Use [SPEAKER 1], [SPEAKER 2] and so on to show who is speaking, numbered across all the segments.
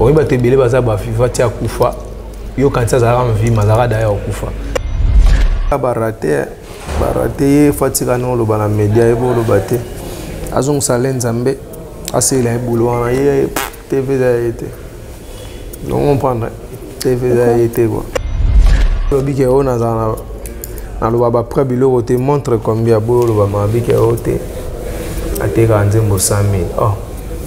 [SPEAKER 1] Oyebi bato ebele baza baviva ti akufa, yo kanisi azalaka mvima, azalaka daya okufa. Barate barate ye, fo atika na oloba na media, ye boloba te, azongisa le Nzambe aselela ye bulo wana. Ye TV eza ye te, donc comprendre, TV eza ye te quoi. Olobi ke oyo nazala naloba baprès biloko te, montre combien boyo oloba mabi ke oyo te, atekaka nzembo 100 000. Oh,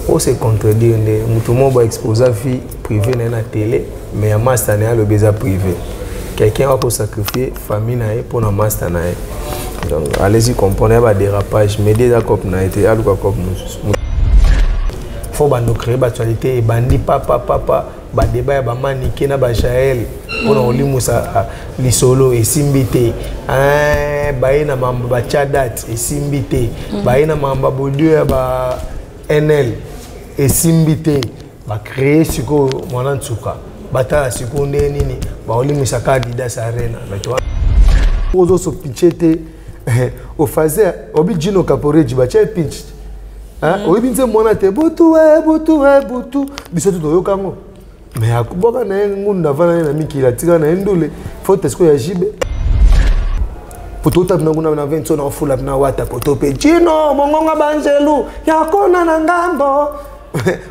[SPEAKER 1] ose contredire nde moto moko baexposa vie privée na ye na télé, mais ya master na ye alobi eza privé. Quelqu'un akosacrifie famille na ye mpo na master na ye, donc allez-y comprendre ya badérapage. Média eza cope na ye te, aluka cope mosusu. Fo bando créer baactualité ebandi papapapa, badeba ya bamanike na bajael mpona kolimusa lisolo esimbi te. Baye na mambo batya date esimbi te, baye na mambo ya bodio ya ba nl esimbi te. Bacreye sikoyo mwana nsuka, batala sikoyo nde nini baolimisaka Adidas Arena. Ozoso piche te, ofaze obi Gino Caporeji batya pinch, oyebi nzembo wana te, butu e butu e butu, biso tu toyoka yango. Mais akobwaka na ye ngunda, avanda ye na mikili, atika na ye ndule. Faute sikoyo ya Jibe po totapi na kuna na 20 na ofula na wata koto mpe Gino mongonga banzelu yakona na ngambo,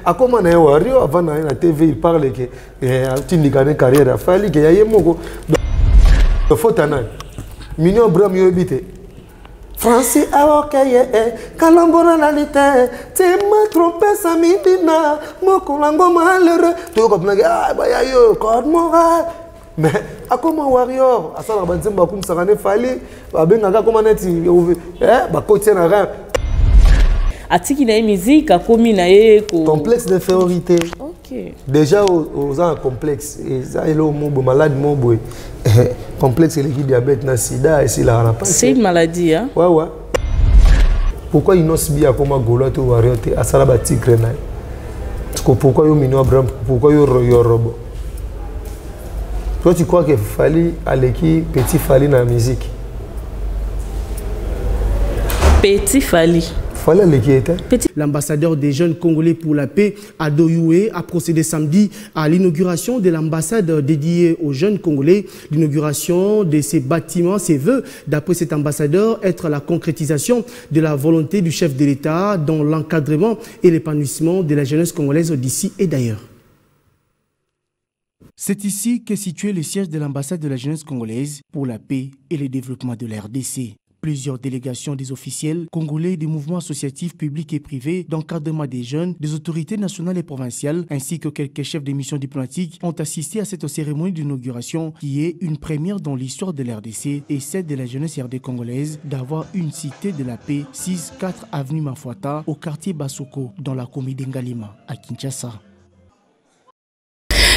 [SPEAKER 1] akoma na ye wario, avanda na ye na TV, il parle ke atindika ne carrière ya Fally ke ya ye moko. Faute ya nani? Mignon Abraham, yoyebi te Francis aokeye kalombo nalali te, tima trompe samidina mokolo yango malheureux, toyoka mpinaki baya yo code moral. Mais akoma warrior, asalaka banzembo, akumisaka ne Fally, babengaka akoma neti bakotia na rein.
[SPEAKER 2] Atiki na ye musique, akomi na ye ko
[SPEAKER 1] Complexe d'infériorité. Déjà oza na complexe, eza eloko mo boye, malade mo boye. Complexe eleki diabète na sida, esilaka na
[SPEAKER 2] pasi. C'est une maladie, hein?
[SPEAKER 1] Ouais. Pourquoi Innoss'B akoma gaulois to warrior te, asala batigre na ye? Pourquoi yo Mino Abraham? Pourquoi yo Yorobo? Toi, tu crois que Fally aleki petit Fally na musique?
[SPEAKER 2] Petit Fally.
[SPEAKER 1] Fally aleki ye te.
[SPEAKER 2] Petit.
[SPEAKER 3] L'ambassadeur des jeunes Congolais pour la paix, Ado Yuhe, a procédé samedi à l'inauguration de l'ambassade dédiée aux jeunes Congolais. L'inauguration de ces bâtiments, ses vœux, d'après cet ambassadeur, être la concrétisation de la volonté du chef de l'État dans l'encadrement et l'épanouissement de la jeunesse congolaise d'ici et d'ailleurs. C'est ici qu'est situé le siège de l'ambassade de la jeunesse congolaise pour la paix et le développement de la RDC. Plusieurs délégations des officiels congolais, des mouvements associatifs publics et privés, d'encadrement des jeunes, des autorités nationales et provinciales, ainsi que quelques chefs des missions diplomatiques ont assisté à cette cérémonie d'inauguration qui est une première dans l'histoire de la RDC et celle de la jeunesse RD congolaise d'avoir une cité de la paix, 6-4 avenue Mafuata, au quartier Basoko, dans la commune d'Ngalima, à Kinshasa.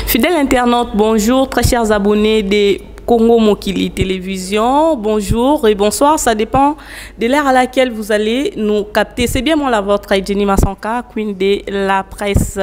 [SPEAKER 2] Fidèles internautes, bonjour, très chers abonnés des Congo Mokili Télévision, bonjour et bonsoir, ça dépend de l'heure à laquelle vous allez nous capter. C'est bien moi la vôtre, Jenny Massanka, queen de la presse,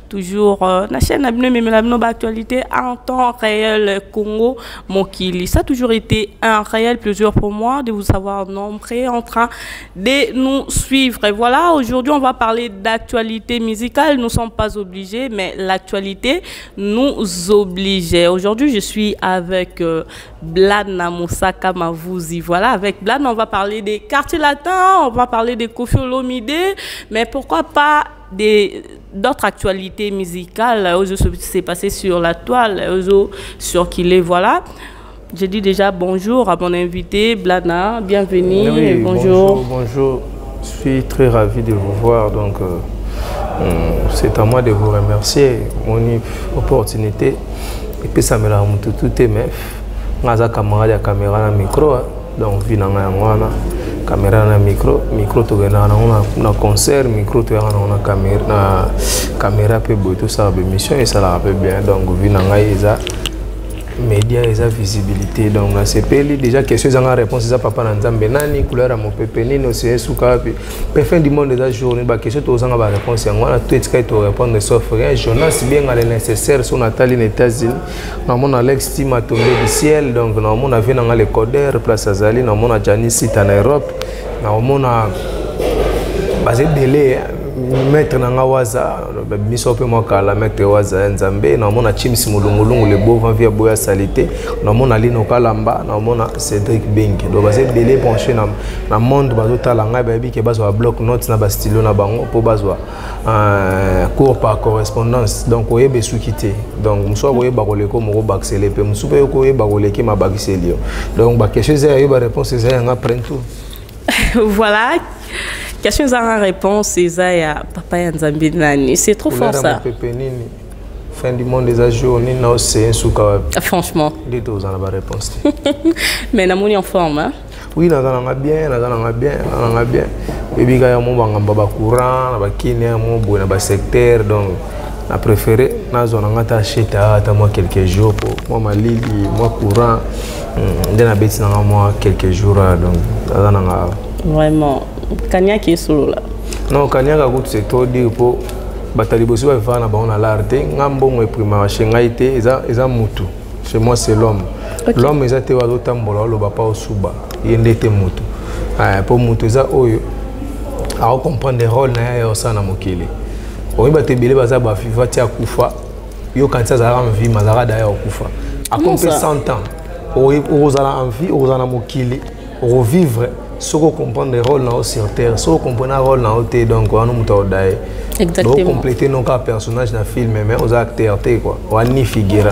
[SPEAKER 2] toujours la chaîne actualité en temps réel Congo Mokili. Ça a toujours été un réel plaisir pour moi de vous savoir nombreux en train de nous suivre. Et voilà, aujourd'hui on va parler d'actualité musicale. Nous ne sommes pas obligés, mais l'actualité nous obligeait. Aujourd'hui, je suis avec Blana Moussaka Mavouzi. Voilà, avec Blana, on va parler des quartiers latins, on va parler des Koffi Olomide, mais pourquoi pas d'autres actualités musicales, où s'est passé sur la toile, sur qu'il est, voilà. Je dis déjà bonjour à mon invité, Blana, bienvenue.
[SPEAKER 1] Oui,
[SPEAKER 2] bonjour.
[SPEAKER 1] Bonjour, bonjour. Je suis très ravi de vous voir, donc c'est à moi de vous remercier. Mon opportunité, et puis ça me l'a tout tout mais ngaza camarade ya caméra na micro, hein. Donc vi na nga yango wana caméra na micro, micro tokendaka nango na concert, micro toyaka nango na caméra, na caméra pe boye tosala ba émission esalaka pe bien. Donc vi na ngai eza média, eza visibilité. Donc nasepeli déjà. Question ezanga réponse eza papa na Nzambe nani, couleur ya mopepe nini, osie suka wapi pe fin du monde eza journée. Baquestion tozanga baréponse yango wana, to etikali torépondre sauf rien. Jonas Bienga le nécessaire, so natali na États-Unis, namona Alex Tima tombé du ciel, donc namona vie nanga le coder place azali, namona Janis Sita na Europe, namona baza ebele. Maître na nga waza miso mpe mwa kala, maître waza ya Nzambe. Naomona Chims Molungulungu, le beau vent via boya salité. Naomona Lino Kalamba, naomona Cédric Bengi. Donc baza ebele branché na monde, bazotala ngai, bayebi ke bazwa bloc note na bastylo na bango mpo bazwa cours par correspondance. Donc oyeba esuki te. Donc mosu akoyeba koleka, moko bakisele mpe mosu mpe okoyeba koleka, mabakiseli yo. Donc baquestion eza ya yo, baréponse eza yanga, prenne tout.
[SPEAKER 2] Voilà, question eza réponse eza ya papa ya Nzambe nani. C'est trop fort, ça.
[SPEAKER 1] Pepe nini, fin du monde eza jour nini na océan, suka wapi?
[SPEAKER 2] Franchement.
[SPEAKER 1] Nde toza na baréponse te.
[SPEAKER 2] Mais namoni en forme, hein?
[SPEAKER 1] Oui, naza nanga bien, naza nanga bien, naza nanga bien. Oyebi kaka mo bangamba bacourant na bakini ya mo boye na basecteur. Donc na préféré nazwa nanga ata acheta ata mwa quelques jours po mwa malili, mwa courant nde nabeti nanga mwa quelques jours. Donc naza nanga.
[SPEAKER 2] Vraiment, kaniaki esolola.
[SPEAKER 1] Non, kaniaka kutu, c'est trop dire, po bato ya liboso bavivaka na bango na lar te. Nga mbongo eprimaka chez ngai te, eza mutu. Chez moi, c'est l'homme. L'homme eza te oyo azotambola, oloba pa osuba ye nde te mutu. Mpo mutu eza oyo akocomprendre rôle na ye ya osala na mokili. Oyebi, bato ebele baza baviva ti akufa, yo kanisi azalaka mvima, azalaka daya okufa, akomi mpe 100 ans. Okozala en vie, okozala na mokili, okovivre soki ocomprendre rôle na yo sur terre. Soki ocomprendre rôle na yo te, donc wana moto aoda ye. Okomplete no kaka personnage na film, mais oza acteur te, quoi, wani figura,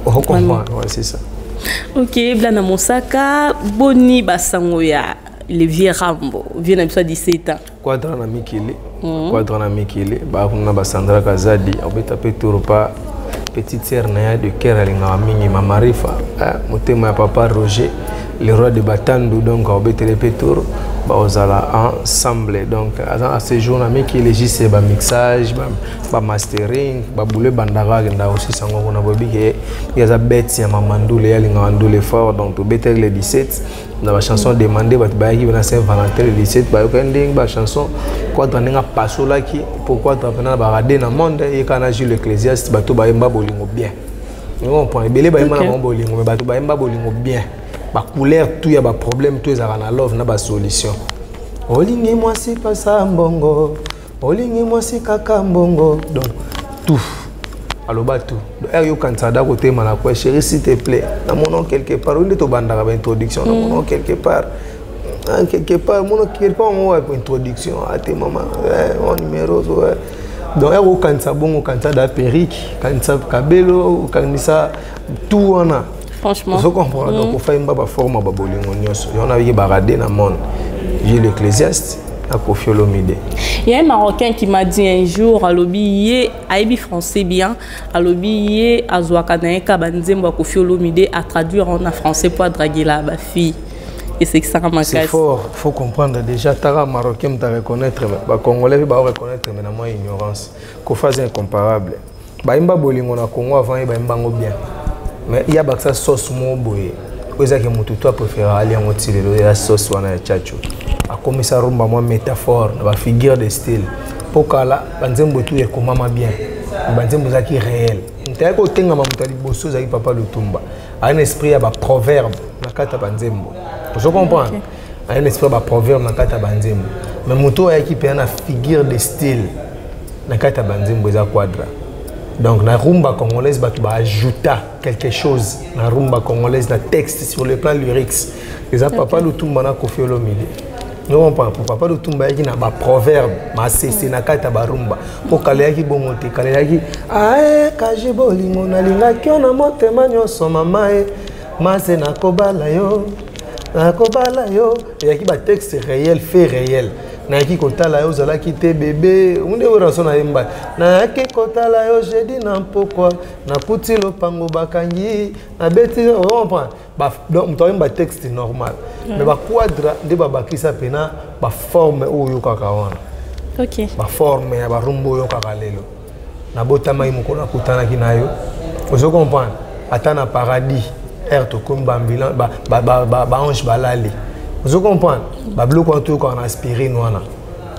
[SPEAKER 1] ocomprendre. Ouais, c'est ça.
[SPEAKER 2] Ok, Blana Mosaka, boni basango ya le vieux Rambo, vieux na biso ya 17 ans?
[SPEAKER 1] Quadra na mikili, quadra na mikili, bakuna basandra Kazadi, obeta mpe tour pa petite sœur na ye de cœur, alingaka mingi, Mamarifa, motema ya papa Roger, le roi de Batandu. Donc aobetele mpe tour, baozala ensemble. Donc aza na séjour na mikili, juste bamixage, bamastering, babulu ebandaka, akendaka kosisa yango kuna. Boyebi ke ye aza bete ya mama ndule, ye alingaka ndule fort. Donc tobeteli le 17 na bachanson demande. Bato bayaki na Saint Valentin le 17, bayokaki ndenge bachanson Quadra, ndenge apasolaki po Quadra mpena na barade na monde. Ye kaka na Jules Ecclésiaste, bato bayemba bolingo bien. Comprend, ebele bayemba na bango bolingo, mais bato bayemba bolingo bien, bacouleur tout ya baproblème tout ezalaka na love na basolution. Olingi mwasi pasa mbongo, olingi mwasi kaka mbongo, donc tout aloba tout. Ere yokanisa da kotema na kwa chéri, s'il te plaît, namona quelque part oyo nde tobandaka baintroduction, namona quelque part, quelque part, mona quelque part ngo introduction ate mama mon numéro. Donc ere okanisa bongo, okanisa da perruque, kanisa kabelo, okanisa tout wana.
[SPEAKER 2] Franchement.
[SPEAKER 1] Ozo comprendre? Donc ofayimba baforme babolingo nyonso yo nabiki barade na monde, Jules Ecclésiaste na Kofi Olomide.
[SPEAKER 2] Il y a un Marocain qui m'a dit un jour, alobi ye ayebi français bien, alobi ye azwaka na ye ka banzembo ya Kofi Olomide à traduire en français pour draguer la ba fille. Et c'est que ça m'a
[SPEAKER 1] C'est fort, faut comprendre déjà tara marocain mta reconnaître, ba congolais ba reconnaître, mais na moi ignorance. Kofi aza incomparable. Bayimba bolingo na Congo avant ye, bayimba ngo bien. Mais il y a baksa sauce mo boye. Oyo ezaki motu to apréféré ali yango ti lelo, ya sauce wana ya chacho. Akomisa rumba mwa métaphore na bafigure de style. Mpo kala banzembo etu ekomama bien, banzembo ezalaki réel. Moto ayaki kotengama, moto ya liboso ezalaki papa Lutumba. Aya na esprit ya baproverbe na kati ya banzembo, ozo comprendre? Aya na esprit ya baproverbe na kati ya banzembo, mais moto oyo ayaki mpenza na figure de style na kati ya banzembo eza Quadra. Donc na rumba congolaise, bato baajouta quelque chose na rumba congolaise, na texte, sur le plan lyrics, eza papa Lutumba na Kofi Olomide. Comprend? Po papa Lutumba ayaki na baproverbe masese na kati ya barumba, mpo kala eyaki bongo te. Kala eyaki ae kaji bolingo nalingaki yo na motema nyonso, mama e mase nakobala yo, nakobala yo. Eyaki batexte réel, fait réel. Nayaki kotala yo, ozalaki te bebe, nde oyo raso nayemba. Nayaki kotala yo jeudi na mpokwa, nakuti lopango bakangi, nabeti. Comprend? Donc moto ayemba texte normal, mais baquadra nde babakisa mpena baforme oyo oyokaka wana. Baforme ya barumba oyokaka lelo. Nabotamaki mokolo nakutanaki na yo, ozo comprendre? Ata na paradis ere tokomi, baange balali, ozo comprendre? Babiloko wana toyokaka na aspirine wana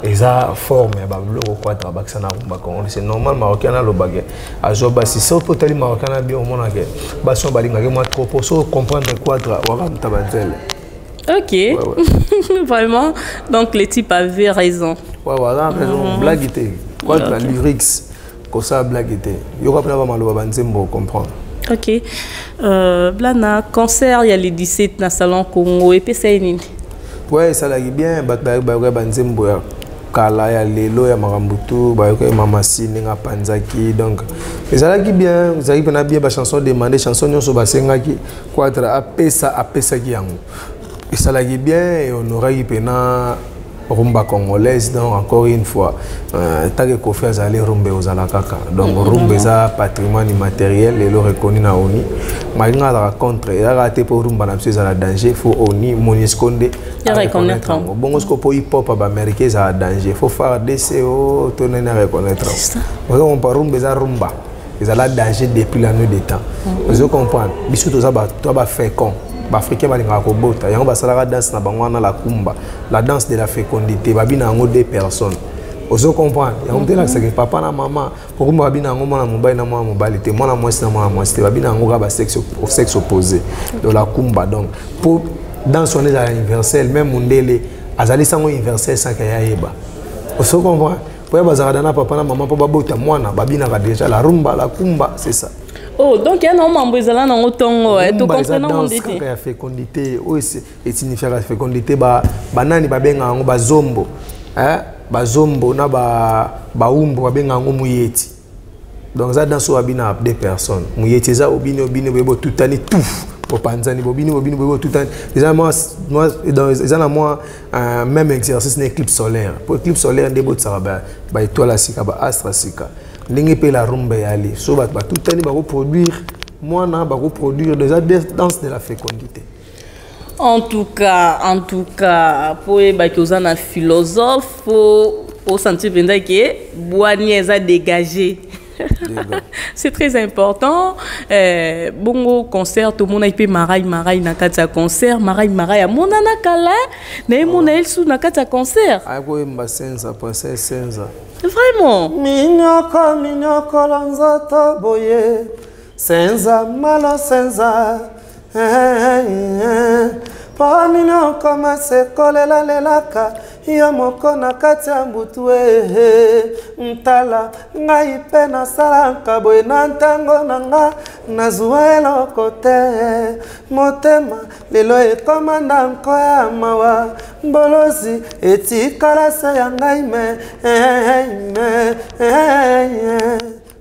[SPEAKER 1] eza forme ya babiloko Quadra bakisa na rumba congolais. C'est normal marocain alobake azwa basi. Soki otali marocain na bien, omonake basi oyo balingaki mwa trop, po so comprendre Quadra waka muta banzele.
[SPEAKER 2] Ok. Ouais. Vraiment, donc le type avait raison.
[SPEAKER 1] Ouais, aza na raison, blague te. Quadra lyrics, kosala blague te. Yoka mpena bamaloba banzembo, comprendre.
[SPEAKER 2] Ok, Blana, concert ya le 17 na Salon Congo epesa ye nini?
[SPEAKER 1] Ouais, esalaki bien. Bato bayoka banzembo ya kala, ya lelo, ya makambo tu. Bayoka ye Mamasi ndenge apanzaki. Donc ezalaki bien, ezalaki mpena bien. Bachanson demande, chanson nyonso basengaki Quadra apesa, apesaki yango. Esalaki bien, ehonoraki mpena rumba congolaise. Donc encore une fois, tant que Kofi azali, rumba ozala kaka. Donc rumba eza patrimoine immatériel lelo reconnu na ONU. Malinga azalaka contre, ezalaka te mpo rumba na biso ezala danger, faut ONU, MONUSCO nde
[SPEAKER 2] reconnaître
[SPEAKER 1] yango. Bongo siko mpo hip hop ya baaméricain ezala danger, faut FARDC o to nani areconnaître yango? Ozo comprendre, rumba eza rumba, ezala danger depuis la nuit des temps. Ozo comprendre, biso toza bafécond. Baafricain balingaka kobota, yango basalaka danse na bango wana, la rumba, la danse de la fécondité. Babina yango deux personnes. Ozo comprendre, yango te elakisaka papa na mama. Okumba babina yango mwana mobali na mwana mobali te, mwana mwasi na mwana mwasi te. Babina yango kaka basexe, sexe opposé de la rumba. Donc po danse wana ezala universelle, même mundele azali sango universel saka ya yeba. Ozo comprendre, po ya bazalaka na papa na mama mpo babota mwana, babinaka déjà la rumba, la rumba, c'est ça.
[SPEAKER 2] Oh, donc ya na mambo ezala nango ntongo tocomprendre
[SPEAKER 1] yango kaka ya fécondité oyo esignifiaka fécondité. Banani babengaka yango? Bazombo, bazombo na baumbo babengaka yango muyeti. Donc eza danse oyo babina deux personnes. Muyeti eza obini, obini boye, botutani, touf, bopanzani, bobini, bobini boye, botutani. Eza na mwa même exercice na éclipse solaire, po éclipse solaire nde botisaka baétoile ya sika, baastre ya sika. Ndenge mpe la rumba eyali so, bato batutani, bakoproduire mwana, bakoproduire déjà, danse de la fécondité.
[SPEAKER 2] En tout cas, en tout cas, po oyebaki oza na philosophe, po osentir mpenza ke bwani eza dégagé, c'est très important. Bongo concert, tomonaki mpe Marai Marai na kati ya concert. Marai Marai amonana kala na ye, mona ye lisusu na kati ya concert.
[SPEAKER 1] Akoyemba Senza, princesse Senza.
[SPEAKER 2] Vraiment.
[SPEAKER 1] Minyoko minyokolo nzoto boye, Senza malo Senza, mpo minyoko masekolelalelaka yo moko na kati ya mbutu. Ehe, ntala ngai mpe nasalaka boye na ntango na nga, nazwa eloko te. Motema lelo ekoma na nko ya mawa, mbolozi etikala se ya ngai me me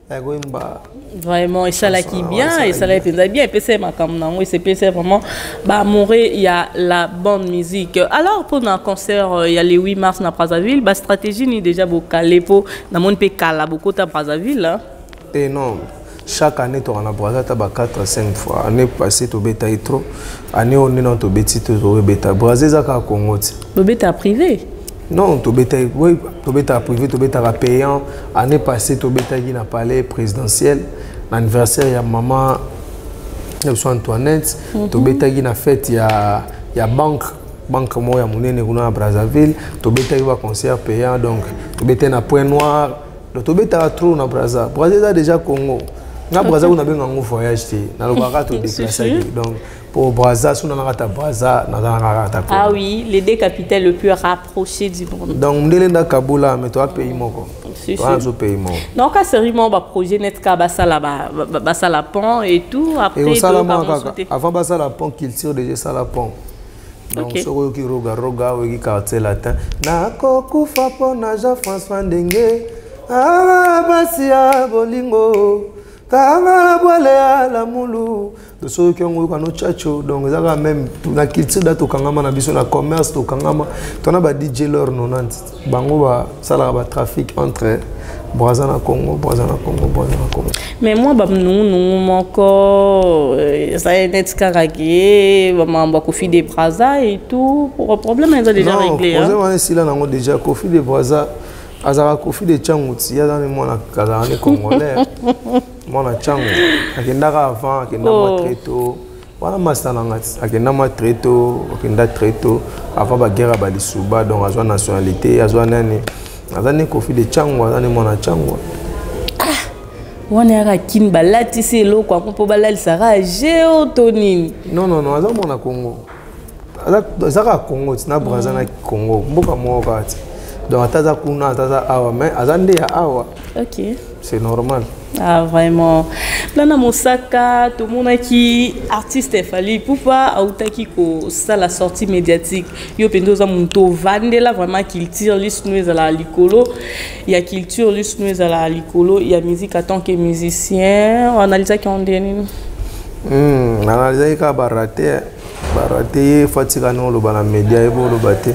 [SPEAKER 1] akoyemba.
[SPEAKER 2] Vraiment, esalaki bien, esalaki mpenza bien, epesa ye makambo nango, esepelisa vraiment baamoureux ya la bonne musique. Alors mpona concert ya le 8 mars na Brazzaville, bastratégie nini déjà bokale? Mpo namoni mpe kala bokota Brazzaville.
[SPEAKER 1] Te, non, chaque année toka na Braza ata ba 4 à 5 fois. Année passée tobetaki trop, année oyo nde nano tobeti te. Tokobeta, Braza eza kaka Congo ti.
[SPEAKER 2] Bobeta privé?
[SPEAKER 1] Non, tobetaki, oui, tobetaka privé, tobetaka payant. Année passée tobetaki na palais présidentiel na anniversaire ya mama na biso Antoinette. Tobetaki na fête ya banque moko ya monene kuna na Brazzaville. Tobetaki baconcert payant, donc tobetaki na Point Noir. Donc tobetaka trop na Braza. Braza eza déjà Congo. Nga Braza kuna nabenga yango voyage te, nalobaka todéplaçaki. Donc po Braza so nana kata Braza, naza na kaka kata.
[SPEAKER 2] Ah oui, les deux capitales le plus rapprochées du monde.
[SPEAKER 1] Donc ndele nda kabula, mais toa pays moko, toa nazo pays moko.
[SPEAKER 2] Donc sérieusement, baprojet net ka basala, basala pont et tout après.
[SPEAKER 1] Ekosalama kaka avant basala pont, culture déjà esala pont. Donc soki oyoki Roga Roga, oyoki Quartier Latin, nakokufa mpo na Jean François Ndenge aa basi ya bolingo kanga na bwale ya lamulu. Donc soki oyoki yango, oyoka no Tchatcho. Donc eza kaka même na culture da tokangama na biso, na commerce tokangama, tona ba DJ lor 90, bango basalaka batrafic entre Braza na Congo, Braza na Congo, Braza na Congo.
[SPEAKER 2] Mais moi, banungunungu moko eza neti kaka ke bamambo ya Kofi de Braza et tout, problème eza déjà
[SPEAKER 1] Non,
[SPEAKER 2] réglé.
[SPEAKER 1] Problème wana esila nango déjà. Kofi de Braza azalaka Kofi de Tchangu ti ye aza ne mwana, azalaka ne Congolais, mwana Tchangu. Akendaka avant, akenda mwa très tôt wana, masta na nga ti akenda mwa très tôt, akenda très tôt avant baguerre ya balisuba. Donc azwa nationalité, azwa nani, aza ne Kofi de Tchangu, aza ne mwana Tchangu.
[SPEAKER 2] Wana yaka kini balatisi eloko yango mpo balalisaka age o to nini?
[SPEAKER 1] Non, non, non, aza mwana Congo. Aza kaka Congo ti na Braza na Congo mboka moko kaka ti. Donc ata aza kuna, ata aza awa, mais aza nde ya awa.
[SPEAKER 2] Ok.
[SPEAKER 1] C'est normal.
[SPEAKER 2] Ah, vraiment. Blana Mosaka, tomonaki artiste Fally Ipupa autaki kosala sortie médiatique. Yo mpenza oza moto ovandela vraiment culture, lisunu ezala likolo ya culture, lisunu ezala likolo ya musique en tant que musicien. Oanalysaki yango ndenge nini?
[SPEAKER 1] Analysaki kaka barate, barate ye. Faut atika ndenge oloba na média, ye oloba te,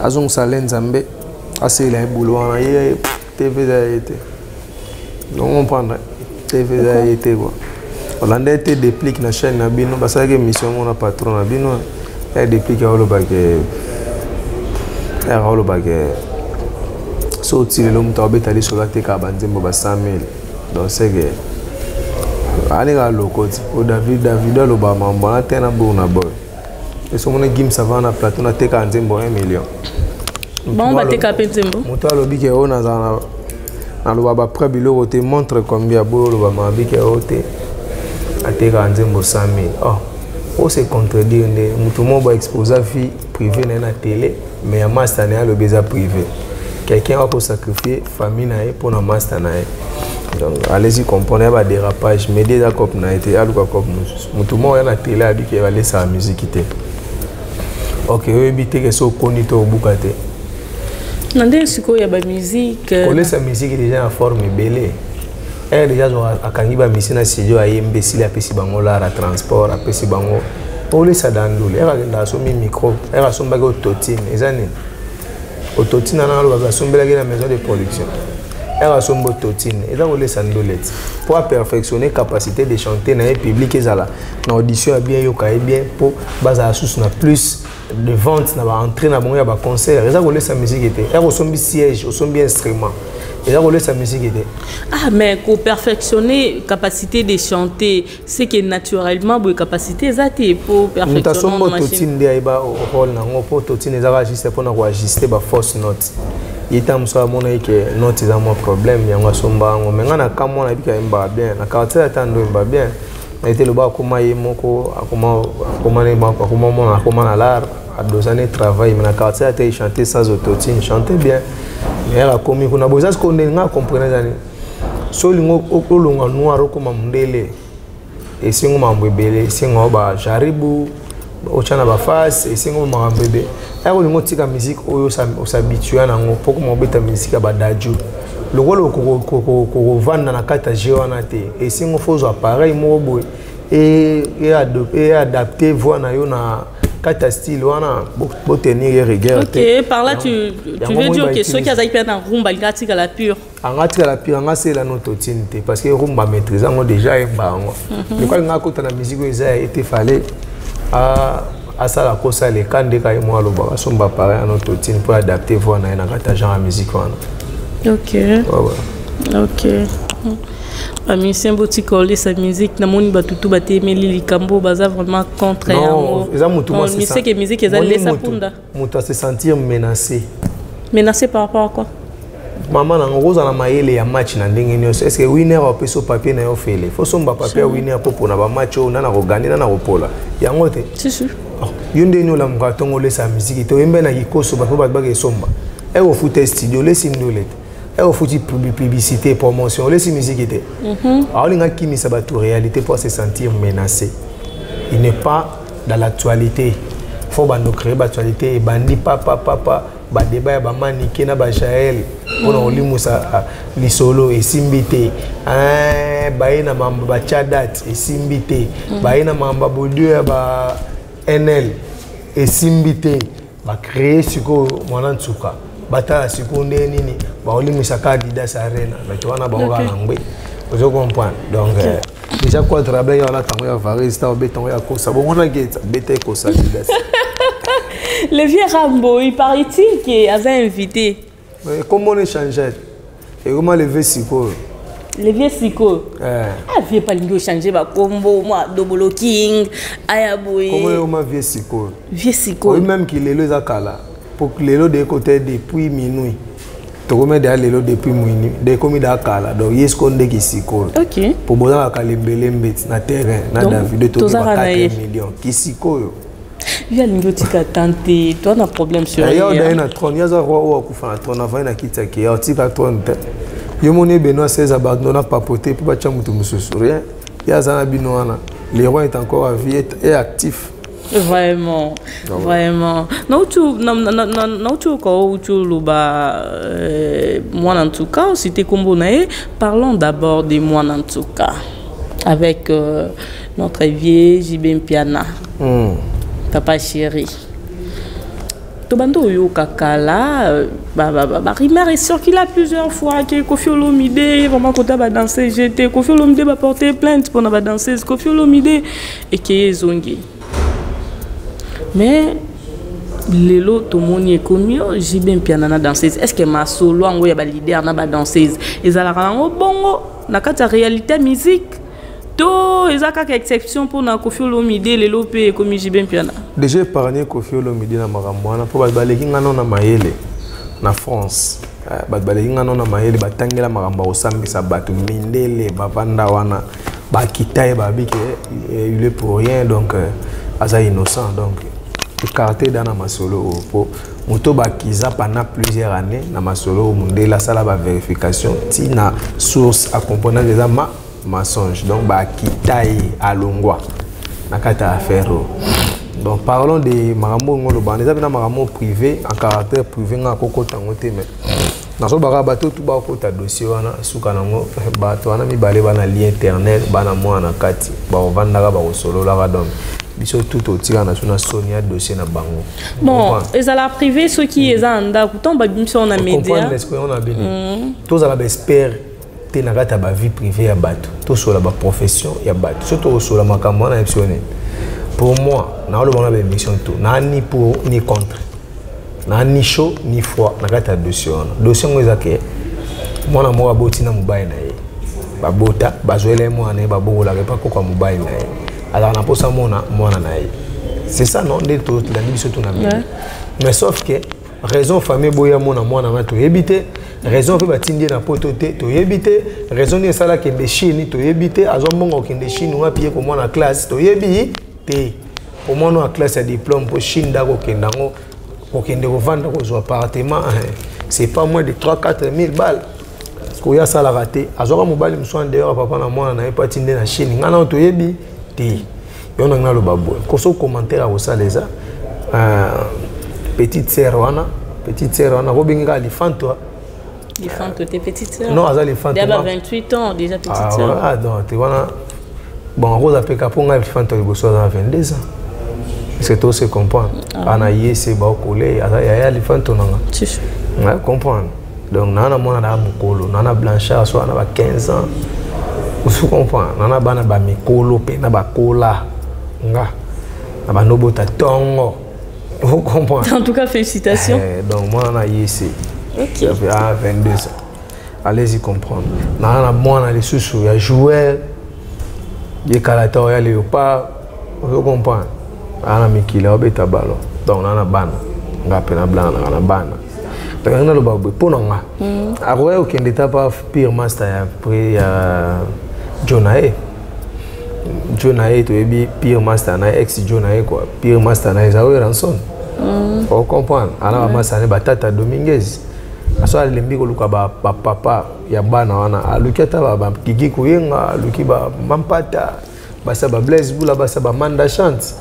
[SPEAKER 1] azongisa le Nzambe, aselela ye bulo wana. Ye TV eza ye te, donc comprendre, TV eza ye te quoi. Olanda ye te, déplique na chaîne na bino basalaki émission moko na patron na bino ya déplique, aolobake, aolobake so oti lelo moto abeta lisolo, atekaka banzembo ba 100 000. Donc c'est que aleka loko ti o David, David alobaka mambo wana te na bour na boy. Eso mona Gims avant na plateau, natekaka nzembo 1 million.
[SPEAKER 2] Bango bateka mpe nzembo.
[SPEAKER 1] Moto alobi ke oyo nazala naloba baprès biloko te, montre combien boyo oloba mabi ke oyo te, atekaka nzembo 100 000. Oh, o se contredire nde moto moko baexposa vie privée na ye na télé, mais ya master na ye alobi eza privé. Quelqu'un akosacrifie famille na ye mpona master na ye. Donc allez-y comprendre, ya badérapage. Média eza cope na ye te, aluka cope mosusu. Moto moko ya na télé abi ke balesaka musique te. Ok, oyebi te ke so okoni to obuka te.
[SPEAKER 2] Na ndenge sikoyo ya bamusique.
[SPEAKER 1] Kolesa musique déjà na forme ebele. Ere déjà akangi bamisi na studio, ayembi, esili, apesi bango lara transport, apesi bango olesa dandule. Ere akendaka, asombi micro, ere asombaki autotune. Eza nini autotune wana? Aloba asombelaki na maison de production. Ere asombi autotune, eza kolesa ndule ti mpo aperfectionner capacité de chanter na ye, public ezala na audition ya bien, yoka ye bien, mpo bazala susu na plus de vente na baentrée na bango ya baconcert. Eza kolesa musique te. Ere osombi siège, osombi instrument, eza kolesa musique te.
[SPEAKER 2] Ah, mais koperfectionner capacité de chanter, c'est que naturellement boye capacité eza te po
[SPEAKER 1] moto asomba autotune nde ayeba rôle nango, mpo autotune ezaka juste mpona koajuste bafausse note. Ye ntango mosusu amona ye ke note eza mwa problème, yango asomba yango. Mais ngai na ka mwana yebika ayembaka bien na quartier, ata ndo oyemba bien na ete loba akoma ye moko, akoma mona, akoma na l'art, adosane travail. Mais na quartier ata il chantait sans autotune, chantait bien. Mais akomi kuna bo eza sikoyo ndenge ngai comprendre ezani. So olingi olongwa noir okoma mondele, esengo makambo ebele, esengo bajaribu otya na baface, esengo makambo ebele. Aya kolinga otika musique oyo os'habitue nango mpo koma obeta musique ya badadju, lokola kokovanda na kati ya jeu wana te, esengo faut ozwa appareil moko boye eadapte voix na yo na kati ya style wana, botenir ye rigueur
[SPEAKER 2] te. Ok, par là tu veux dire que soki azalaki mpe na rumba, alingi atikala pure.
[SPEAKER 1] Anga atikala pure, anga asela no autotune te, parce que rumba maîtrise yango déjà, ayemba yango. Lokola alinga akota na musique oyo eza ye te, fallait asala kosala eka ndeka ye moko alobaka, asomba appareil ya autotune mpo adapte voix na ye na kati ya genre ya musique wana.
[SPEAKER 2] Ok.
[SPEAKER 1] Ouais.
[SPEAKER 2] Ok, bamusicien botika olesa musique. Namoni bato tu batemeli likambo, baza vraiment contre yango.
[SPEAKER 1] Eza motu.
[SPEAKER 2] Miseke musique eza lesa punda.
[SPEAKER 1] Moto ase sentir menacé.
[SPEAKER 2] Menacé par rapport à quoi?
[SPEAKER 1] Mama nango kozala mayele ya match na ndenge nyonso. Est ce que winner apesi papier na yo fele, faut somba papier ya winner mpo mpona bamatch oyo nana kogande, nana kopola yango te?
[SPEAKER 2] Si.
[SPEAKER 1] Yo ndeni olamuka ntongo, olesa musique te, oyembe na kikoso, bato bato baka esomba. Eke ofuta studio, olesi ndule te, eke ofuti publicité, promotion, olesi musique te. Aolinga kimisa bato réalité pour se sentir menacé. Il n'est pas dans l'actualité, faut bando créer baactualité. Ebandi papa papa badeba ya bamanike na bajael mpona kolimusa lisolo, esimbi te. Baye na mambo batya date, esimbi te. Baye na mambo bodio ya ba nl, esimbi te. Bacrée sikoyo mwana nsuka, batala sikoyo ndenge nini baolimwisaka Adidas Arena. Bato wana bango kaka na ngwe, ozo comprendre. Donc déjà quatre abla ya olata yango ya varise ta obeta yango ya kosa bongo na geta beta ekosa Adidas.
[SPEAKER 2] Le vieux Rambo, il paraît-il que aza invité.
[SPEAKER 1] Comment on échange, ekoma le vieux sikoyo.
[SPEAKER 2] Le vieux sikoyo. Ah, vieux palingi ochange bakombo mwa Dobolo King aya boye.
[SPEAKER 1] Comment ekoma vieux sikoyo?
[SPEAKER 2] Vieux sikoyo.
[SPEAKER 1] Oyi même ki lelo eza kala po lelo de côté depuis minuit, tokomi deya lelo depuis minuit de ekomi da kala. Donc ye sikoyo ndeki sikoyo.
[SPEAKER 2] Ok.
[SPEAKER 1] Po bozalaka lembelembe na terrain na Davido toki ba 4 millions ki sikoyo.
[SPEAKER 2] Ye alingi otika tan te, toa na problème sur
[SPEAKER 1] ye odaye na trône. Ye aza roi oyo akufa na trône, avandi na kiti ake otika trône te. Yo moni Benoît 16 abandonna papote mpo batya moto mosusu, rien. Ye aza na bino wana, le roi est encore à vie et actif.
[SPEAKER 2] Vraiment, ah ouais. Vraiment. Nauti oka outi oloba mwana ntuka, osite kombo na ye. Parlons d'abord de mwana ntuka avec notre vieux JB Mpiana. Papa chéri, tobanda oyoka kala barumeur ecircula plusieurs fois ke Kofi Olomide vraiment kota badanseuse te, Kofi Olomide baporte plainte mpona badanseuse, Kofi Olomide ekeye ezongi. Mais lelo tomoni ekomi o JB Mpiana na danseuse. Est ce que masolo yango ya baleader na badanseuse ezalaka yango bongo na kati ya réalité ya musique, to eza kaka exception mpona Kofi Olomide, lelo mpe ekomi JB Mpiana?
[SPEAKER 1] Déjà épargné Kofi Olomide na makambo wana, mpo bato baleki nga nano na mayele na France. Bato baleki nga nano na mayele, batangela makambo ya kosambisa bato, mindele bavanda wana, bakita ye, babi ke il est pour rien, donc aza innocent. Donc écarté da na masolo oyo, mpo moto bakiza pendant plusieurs années na masolo oyo, mondele asala bavérification ntina source, acomprendre eza ma mensonge. Donc bakita ye, alongwa na kati ya affaire oyo. Donc parlons de makambo oyo oloba wana, eza mpena makambo privé, en caractère privé, nga akokota yango te. Mais nazolobaka, bato tu bakota dossier wana, suka nango bato wana mibale bana lien éternel, bana mwana na kati, bakovandaka, bakosololaka. Donc biso tu totika na so na soni ya dossier na bango.
[SPEAKER 2] Bon, ezala privé soki eza na ndako, ntango babimisi yango na média.
[SPEAKER 1] Comprendre na bino, tozala baexpert te na kati ya bavie privée ya bato, tosola baprofession ya bato. So tokosola makambo wana, biso nini? Pour moi, naoloba na baémission to naa ni pour ni contre, naa ni chaud ni froid na kati ya dossier wana. Dossier yango eza ke mwana moko aboti na mobali na ye, babota, bazwela ye mwana na ye, babokolaka epa koko ya mobali na ye, azalaka na mposa mona mwana na ye. C'est ça, non? Nde tolandi biso to na mingi. Mais sauf que raison famille boya mona mwana wana, toyebi te. Raison mpe batindi ye na Poto te, toyebi te. Raison nini esala akende Chine, toyebi te. Azwa mbongo akende Chine wapi? Ye komwana classe, toyebi te. Komwana ya classe ya diplôme, mpo Chine nda kokende yango, kokende kovanda, kozwa appartement, c'est pas moins de 3 4 000 balles. Koya asalaka te, azwaka mobali mosusu en dehors papa na mwana na ye mpo atindi na Chine, ngai nao toyebi te. Yo na ngai naloba boye, koso commentaire akosala eza petite sœur wana, petite sœur wana akobengi kaka lifanto.
[SPEAKER 2] Lifanto te, petite sœur.
[SPEAKER 1] Non, aza lifanto.
[SPEAKER 2] Déjà 28 ans déjà, petite
[SPEAKER 1] ah,
[SPEAKER 2] sœur.
[SPEAKER 1] Ah non te, wana bon, akoza mpe ka mpo ngai lifanto liboso aza na 22 ans. Est-ce que tose comprendre? Ah. Ana ye se baokole, aza yaya lifanto nanga nga comprendre. Donc naa na mwana na mokolo, naa na Blanchard so ana ba 15 ans, osu comprendre, naa na bana bamikolo mpe na bakola nga na bandobota ntongo, vous comprendre.
[SPEAKER 2] En tout cas, félicitations.
[SPEAKER 1] Eh, donc mwana na ye se ah, 22 ans, allez-y comprendre. Naa na mwana lisusu ya joueur, ye kala ta oya Léopard, ozo comprendre, aa na mikili aobeta ballon. Donc naa na bana, nga mpe na blana nanga na bana. Donc yango naloba boye, mpo na nga akoki kokende ta pa pire master ya prix ya jo na ye, jo na ye toyebi pire master na ye, ex jo na ye quoi. Pire master na ye eza oyo Ranson, ocomprendre, ana bamaster na ye, batata Dominguez. Aso alembi koluka bapapa ya bana wana, aluki ata bakiki koyenga, aluki bamampata, basa ba Blaise Bula, basa ba Manda Chante.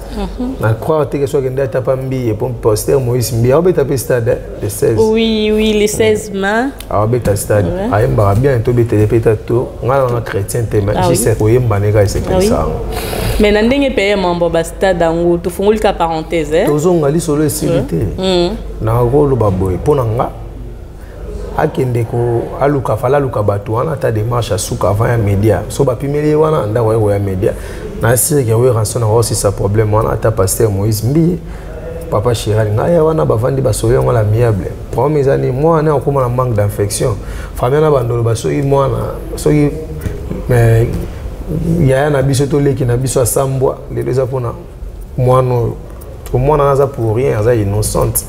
[SPEAKER 1] Na croire te ke soki akende ata pa Mbiye, po pasteur Moïse Mbiye aobeta mpe stade le 16.
[SPEAKER 2] Oui, le 16 mai.
[SPEAKER 1] Aobeta stade, ayembaka bien, tobetele mpe ta to ngai nanga chrétien te, mais juste koyemba nde kaka esepelisa yango.
[SPEAKER 2] Mais na ndenge mpe ye mambo bastade yango, tofungoli ka parenthèse.
[SPEAKER 1] Tozonga lisolo esili te. Nakoloba boye, mpo na nga, akende ko aluka, fala aluka bato wana, ata démarche asuka avant ya média. So bapimeli ye wana ndako ya koya média, na sirike oyo Ranson akosisa problème wana. Ata pasteur Moïse Mbiye, papa Chiral, ngai ya wana, bavandi, basolo yango l'amiable. Problème eza nini? Mwana akóma na manque d'affection, famille na bandolo basoki mwana, soki yaya na biso, toleki na biso asambwa lelo, eza mpona mwana oyo. Que mwana aza pour rien, aza innocente.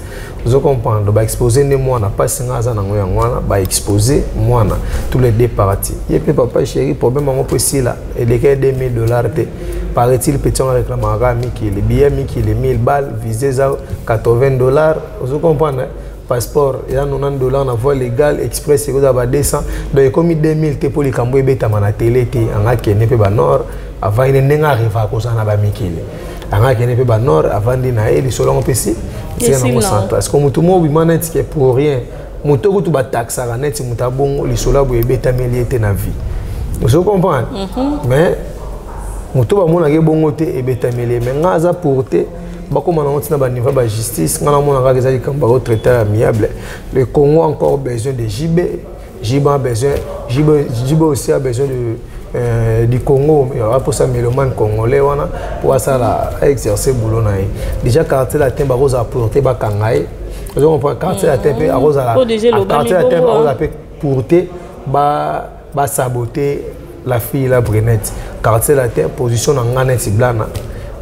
[SPEAKER 1] Ozo comprendre, baexpose nde mwana. Mpasi nga aza nango yango wana, baexpose mwana, tous les deux parties. Ye mpe papa chéri, problème yango mpo esila, eleki 2000 $ te, paraît-il. Petit yango réclamaka kaka mikili, billet mikili 1000 balles, visa eza 80 $. Ozo comprendre, passeport eza 90 $ na voie légale, express ekozala ba 200. Donc ekomi 2000 te mpo likambo ebetama na télé te. Anga akende mpe banord, avandi ne ndenge arrivaka kozala na bamikili. Anga akende mpe banord, avandi na ye, lisolo yango mpe si tika nango sans. Parce que motu moko obima neti ke pour rien, moto kutu bataxaka neti moto abongo, lisolo ya boye ebetameli ye te na vie. Ozo comprendre? Mais moto bamonaka ebongo te, ebetameli ye. Mais nga aza pour te bakóma nango ntina baniveau ya bajustice. Nga namona kaka eza likambo bakotraiter amiable. Le Congo a encore besoin de JB. JB a besoin, JB, JB aussi a besoin du Congo. Aposa mélomane congolais wana po asala exercer boulot na ye. Déjà Quartier Latin bakozala pour te bakanga ye. Ozo comprendre? Quartier Latin mpe akozala, Quartier Latin akozala mpe pour te basaboter la fille la brunette. Quartier Latin, position na nga neti blana,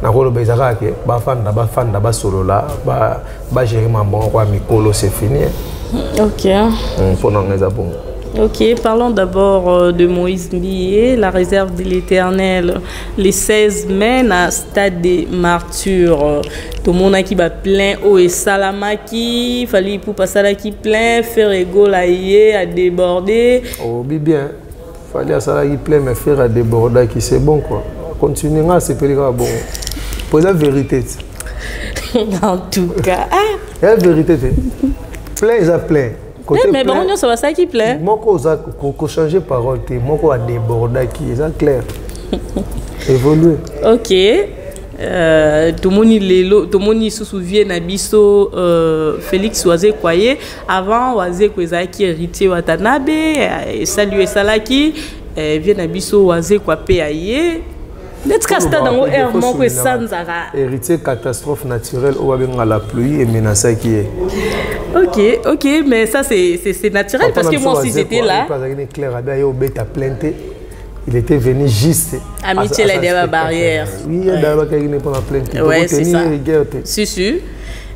[SPEAKER 1] nakoloba eza kaka ke bafanda, bafanda, basolola, bagérer mambo moko ya mikolo, c'est fini.
[SPEAKER 2] Ok.
[SPEAKER 1] Mpo na nga eza bongo.
[SPEAKER 2] Ok, parlons d'abord de Moïse Mbiye, la réserve de l'Éternel, le 16 mai, na stade des Martyrs. Tout le monde qui va plein oyo esalamaki, Fally Ipupa asalaki plein, Ferre Gola ye a débordé.
[SPEAKER 1] Oh, bien. Fally asalaki plein, mais Ferre a débordé, qui c'est bon quoi. Continue, nga sepeli kaka bon. Pour la vérité.
[SPEAKER 2] En tout cas. Ah.
[SPEAKER 1] La vérité. Plein, ils a plein.
[SPEAKER 2] Côté mais bango nyonso basalaki plein.
[SPEAKER 1] Moko oza kochanger parole te, moko adébordaki, eza clair, évolue.
[SPEAKER 2] Ok, tomoni lelo, tomoni lisusu vieux na biso Félix Wazekwa ye. Avant Wazekwa ezalaki Héritier Watanabe. Esali oyo esalaki vieux na biso Wazekwa mpe aye neti ka stade yango aire moko esanzaka.
[SPEAKER 1] Héritier, catastrophe naturelle oyo babengaka la pluie emenasaki ye.
[SPEAKER 2] Ok, mais ça c'est naturel, parce que moi aussi j'étais là.
[SPEAKER 1] Azalaki clair, abi aye obeta plein te, il était venu juste.
[SPEAKER 2] Amitié la derrière barrière.
[SPEAKER 1] Oui, adalakaki ne mpona plein te.
[SPEAKER 2] Ouais, c'est ça.
[SPEAKER 1] Rigueur te.
[SPEAKER 2] Si si.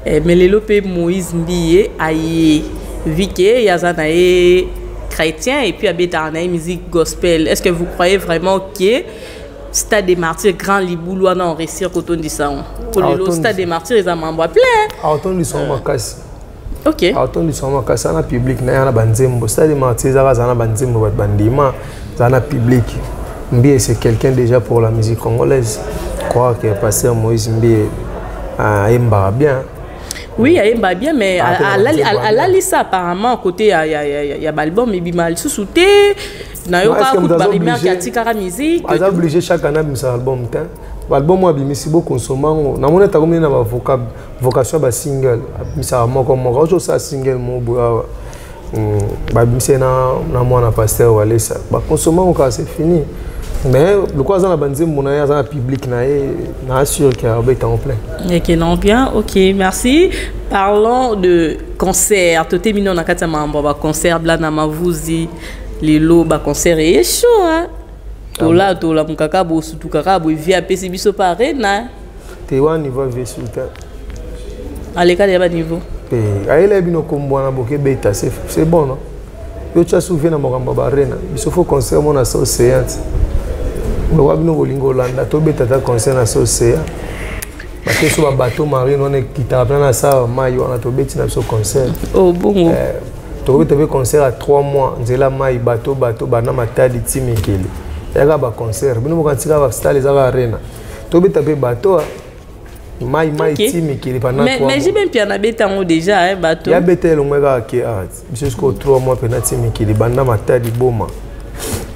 [SPEAKER 2] Mais lelo mpe Moïse Mbiye aye, vu que ye aza na ye chrétien et puis abetaka na ye musique gospel, est ce que vous croyez vraiment que stade des Martyrs, grand libulu wana, on réussir kotondisa yango? Po lelo stade des Martyrs eza mambo ya plein.
[SPEAKER 1] Aotondisa yango makasi.
[SPEAKER 2] Ok.
[SPEAKER 1] Aotondisa yango makasi, ana public na ye, ana banzembo. Stade des Martyrs ezaka, aza na banzembo, bato bandima, aza na public. Mbiye, c'est quelqu'un déjà pour la musique congolaise. Croire que pasteur Moïse Mbiye ayembaka bien.
[SPEAKER 2] Oui, ayemba bien, mais alalisa apparemment côté ya baalbum ebima lisusu te. Nayoka kutu barumeur ke atikaka musique.
[SPEAKER 1] Aza obligé chaque année abimisa album te. Baalbum oyo abimisi, bokonsoma yango. Namoni ata komini na bavocation ya basingle, abimisaka moko moko. Auti osala single moko boye awa, babimisi ye na mwana pasteur Walesa, bakonsoma yango kaka, c'est fini. Mais lokola aza na banzembo na ye, aza na public na ye, na assure ke abeta yango plein.
[SPEAKER 2] Ok, non, bien, ok, merci. Parlons de concert. Totemino na kati ya mambo ba concert bla na mavuzi, lelo ba concert est chaud, hein. Tola tola mukaka bo sutu kaka bo vi apesi biso pa arena.
[SPEAKER 1] Te, wana niveau ya sultan.
[SPEAKER 2] Aleka ya ba niveau.
[SPEAKER 1] Te, ayela bino kombo wana, bokebeta, c'est bon, non? Yo tia souvi na makambo ya barena. Biso faut concert mona sa océan ti lokwa bino bolingi olanda, tobeta ta concert na sa océan, bake so babateau marine wana ekitaka mpena na sa mai wana, tobeti na biso concert.
[SPEAKER 2] Oh bongo.
[SPEAKER 1] Tokobeta mpe concert ya 3 mois, nzela mai, bato bato banda Matadi ti mikili, eyaka baconcert. Bino bokanisi kaka stade ezaka arena, tobeta mpe bato mai mai ti mikili pendant
[SPEAKER 2] 3 mois. Mais JB Mpiana abeta yango déjà, hein, bato.
[SPEAKER 1] Ya beta elongo kaka ke biso sikoyo 3 mois mpena ti mikili, banda Matadi, Boma.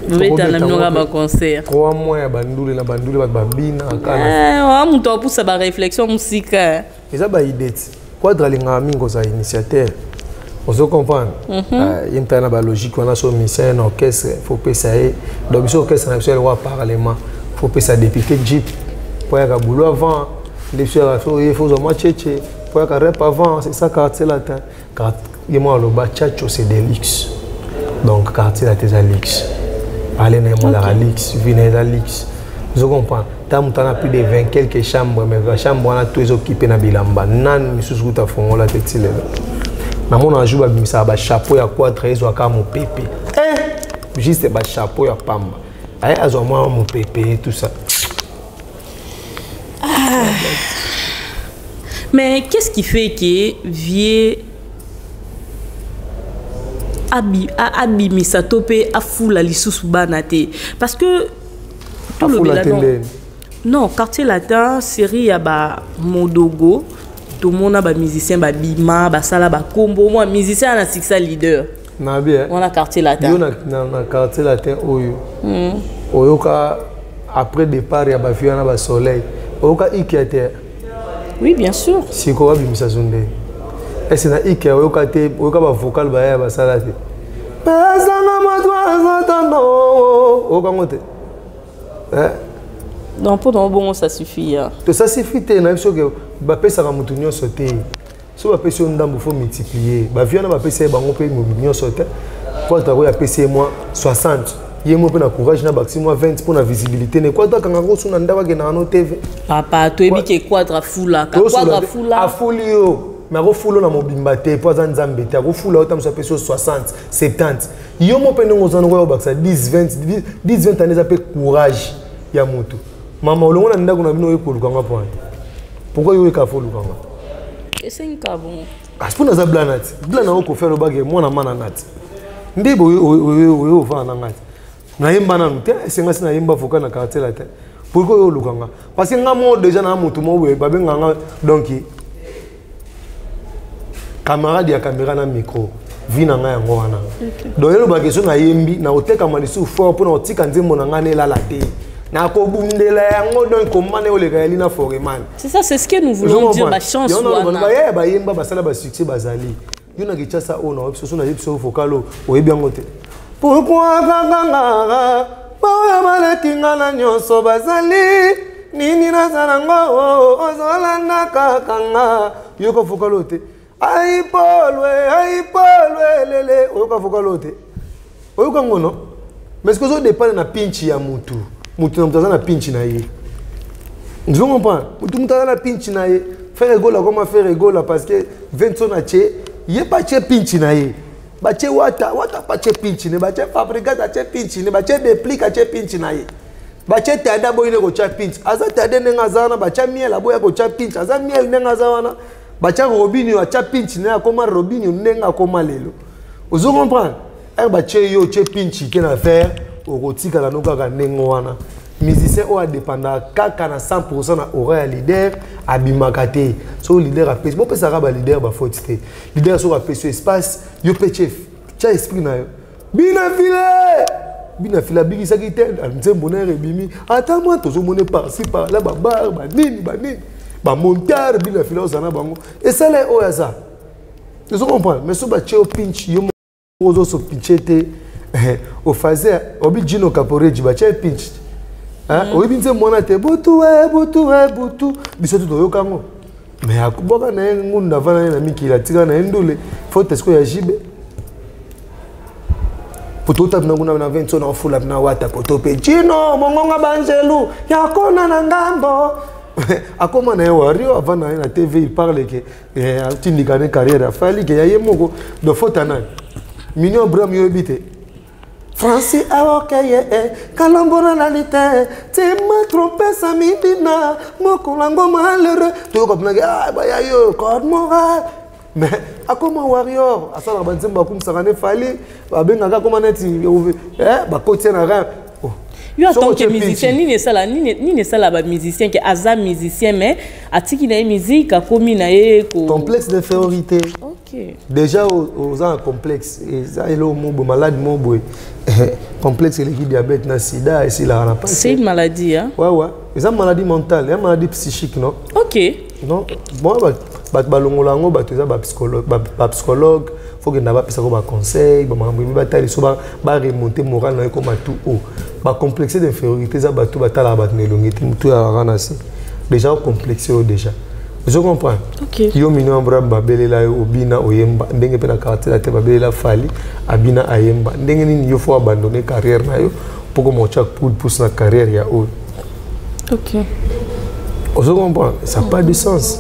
[SPEAKER 2] Bobeta na bino kaka baconcert.
[SPEAKER 1] 3 mois ya bandule na bandule, bato babina.
[SPEAKER 2] Kaka moto apusa baréflexion mosika.
[SPEAKER 1] Eza baide ti Quadre alingaka mingi kozala initiateur, ozo comprendre? Ye mpe na balogique wana. So mission na orchestre, faut pesa ye. Donc biso orchestre na biso eloko ya parlement, faut pesa député jeep po yaka boulot avant. Nde biso yaka so ye faut ozwa mwa cheche po yaka rep avant. C'est ça Quartier Latin. Ye mwa aloba tchatcho, c'est des luxe. Donc Quartier Latin eza luxe, ale na ye mwalaka luxe, vie na eza luxe. Ozo comprendre? Ta moto ana plus de 20 quelques chambres, mais bachambre wana to ezokipe na bilamba nanu misusu kuta fongola te ti lelo. Namona jour babimisaka bachapeau ya Quadra, ezwaka mopepe, eh, juste bachapeau ya pamba, aye azwa mwa mopepe, tout ça.
[SPEAKER 2] Ah. Mais qu'est-ce qui fait que vieux abimisa to mpe afula lisusu bana te? Parce que
[SPEAKER 1] tolobela
[SPEAKER 2] non, Quartier Latin, série ya bamodogo, tomona bamusicien babima, basala bakombo, mwa musicien ana succès, leader.
[SPEAKER 1] Nabi.
[SPEAKER 2] Wana Quartier Latin.
[SPEAKER 1] Yo na Quartier Latin oyo oyoka après départ ya bafille wana, basoleil, oyoka Ikia te?
[SPEAKER 2] Oui, bien sûr.
[SPEAKER 1] Sikoyo babimisa zo ndenge ese na Ikia oyoka te? Oyoka bavocal baya basala te, pesanga moto azatano, oyokango te?
[SPEAKER 2] Donc mpo na bongo, ça suffit, hein?
[SPEAKER 1] To ça suffit te. Nayebi soki bapesaka motu nyonso te. So bapesi yo ndambo, faut multiplier. Bavie wana bapesi ye bango mpe nyonso te. Quadra oyo apesi ye mwa 60, ye mo mpe na courage na bakisi mwa 20 mpo na visibilité ne. Quadra akangaka ngo so na ndako, akendaka no TV.
[SPEAKER 2] Papa, toyebi ke Quadra afulaka, Quadra afula.
[SPEAKER 1] Afuli yo, mais akofula na mobimba te mpo aza Nzambe te. Akofula yo, tamoso apesi yo 60, 70, yo mo mpe ndenge oza noko ya obakisa 10, 20. 10, 20 ane eza mpe courage ya motu. Mama, olongo na ndako na bino, oye kolukanga mpo wana. Pourquoi yo oyeka fo olukanga?
[SPEAKER 2] Esengika bongo.
[SPEAKER 1] Kasi mpo naza blana ti blana oyo Kofi alobaki mwana mana nati nde boye oyo ovanda na ngai te, nayemba nanu te, esenga si nayemba vocal na Quartier Latin. Pourquoi oyo olukanga? Parce que nga moko déjà na motu moko boye babenganga, donc camarade ya caméra na micro, vi na ngai yango wana. Donc elobaki so nayembi, nakotekama lisusu fort mpo na kotika nzembo na ngai nelala te, nakobundela yango. Donc komana oleka yali na foreman.
[SPEAKER 2] C'est ça, c'est ce que nous voulons dire, bachance wana.
[SPEAKER 1] Bayaya bayemba, basala basuccès, bazali. Yo na Kinshasa oyo na biso so nayebi biso vocal oyo, oyebi yango te. Pourquoi kakangaka baoyo baleki nga na nyonso bazali nini? Naza nango, ozolanda kaka nga. Yoka vocal oyo te, aipolwe aipolwe lele. Oyoka vocal oyo te? Oyoka ngo no? Mais ce que ozodépendre na pinchi ya mutu, mutu na mutu aza na pinchi na ye. Ozo comprendre? Mutu mutu aza na pinchi na ye. Ferre Gola koma Ferre Gola parce que Vincent atie ye, batie pinchi na ye, batie Wata, Wata batie pinchi ne, batie Fabregas atie pinchi ne, batie Deplick atie pinchi na ye, batie Tada boyine kotya pinchi, aza Tade ndenge aza wana, batia Miel aboya kotya pinchi, aza Miel ndenge aza wana, batia Robinio atya pinchi na ye, akoma Robinio ndenge akoma lelo. Ozo comprendre? Ere batie yo, otie pinchi te na faire, okotikala no kaka ndenge wana. Musicien oyo adépendaka kaka na 100 na aura ya leader abimaka te. Soki leader apesi, bopesaka baleader bafaute te. Leader soki apesi yo espace, yo mpe chef tia esprit na yo. Bina file, bina file abikisaki te nzembo na ere ebimi ata mwa tozomona par-ci par-là, babar banini banini bamontare. Bina file ozala na bango, esala oyo aza. Ozo comprendre? Mais so batie yo pinch, yo ozoso pinche te. Ofaze obi Gino Caporeji, batie pinch, oyebi nzembo wana te? Butu e butu e butu, biso tu toyoka yango. Mais akobwaka na ye ngunda, avanda ye na mikili, atika na ye ndule. Faute sikoyo ya Jibe po totapina kuna na 20 na ofula na Wata poto mpe Gino mongonga banjelu yakona na ngambo, akoma na ye wario, avanda na ye na TV, il parle ke atindika ne carrière afali ke ya ye moko. Donc faute nani? Mignon Abraham, yoyebi te? Francis aokeye kalombo nalali te, tima trompesa midina mokolo yango malheureux, toyoka mpinaki baya yo code moral. Mais akoma warrior, asalaka banzembo, akumisaka ne Fally, babengaka, akoma neti bakotia na rein.
[SPEAKER 2] Yo en tant que musicien, nini esala, nini esala bamusicien ke aza musicien mais atiki na ye musique, akomi na ye
[SPEAKER 1] ko Complexe d'infériorité. Déjà oza na complexe, eza eloko mo boye, malade mo boye. Complexe eleki diabète na sida, esilaka na
[SPEAKER 2] pasi. C'est une maladie, hein?
[SPEAKER 1] Ouais, eza maladie mentale, eza maladie psychique, non?
[SPEAKER 2] Ok.
[SPEAKER 1] Non, bon, bato balongola yango, bato eza bapsychologue, faut kenda bapesako baconseil, bamakambo emi batali so baremonte moral na yo ekoma tout haut. Bacomplexe d'infériorité eza bato batalaka bato na elongi te, motu yalaka na se, déjà ocomplexe oyo déjà. Ozo comprendre?
[SPEAKER 2] Ok.
[SPEAKER 1] Yo mino Abraham, babelela yo, obina, oyemba ndenge mpe na Quartier Latin babelela Fally, abina, ayemba ndenge nini? Yo faut abandonner carrière na yo mpo koma otya coup de pouce na carrière ya oyo.
[SPEAKER 2] Ok.
[SPEAKER 1] Ozo comprendre? Ça n'a pas de sens.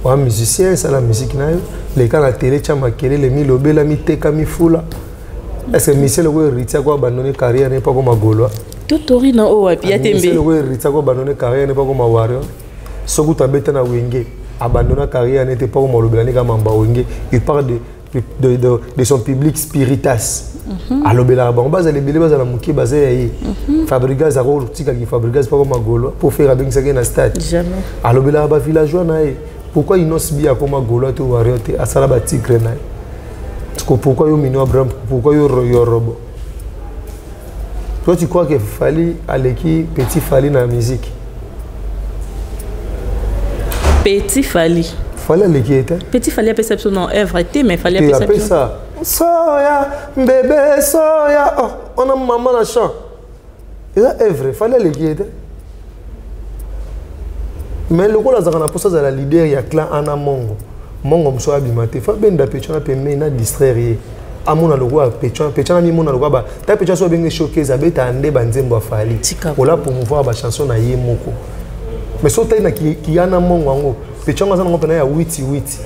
[SPEAKER 1] Wa musicien, ça la musique na yo. Leka na télé tia makelele milobela miteka mifula. Est-ce que Michel oyo Héritier ko abandonner carrière ne pas comme Gaulois?
[SPEAKER 2] Totori na oyo wapi ya tembe.
[SPEAKER 1] Michel oyo Héritier ko abandonner carrière ne pas comme Warrior. Soki tabeta na Wenge, abandonner carrière n'était pas comme olobela ne kama mba Wenge. Il parle de son public spiritas. Alobelaka bango bazala ebele, bazala moke, baza ya ye. Fabrigas akotikaki Fabrigas mpo akoma Gaulois po Ferre abengisaki ye na stade.
[SPEAKER 2] Jamais.
[SPEAKER 1] Alobelaka bavillageois na ye. Pourquoi Innoss'B akoma Gaulois to Warrior te, asala batigre na ye? Parce que pourquoi yo Mino Abraham, pourquoi yo Yorobo? Toi, tu crois que Fally aleki petit Fally na musique?
[SPEAKER 2] Petit Fally.
[SPEAKER 1] Fally aleki ye te.
[SPEAKER 2] Petit Fally apesa biso na œuvre te, mais Fally
[SPEAKER 1] Te
[SPEAKER 2] apesa biso.
[SPEAKER 1] Apesa soya bébé soya, oh, on a maman na champ, eza œuvre. Fally aleki ye te, mais lokola azalaka na mposa azala leader ya clan ana mongo mongo mosusu abima te, fa benda pecho na pembeni na distraire ye, amona lokola pecho pecho na mimona lokola ba ta pecho so abenge showcase, abeta nde banzembo ya Fally.
[SPEAKER 2] Tika.
[SPEAKER 1] Ola promouvoir bachanson na ye moko, mais so otali na kiyana mongo yango, pecho yango aza nango mpena ya witi witi,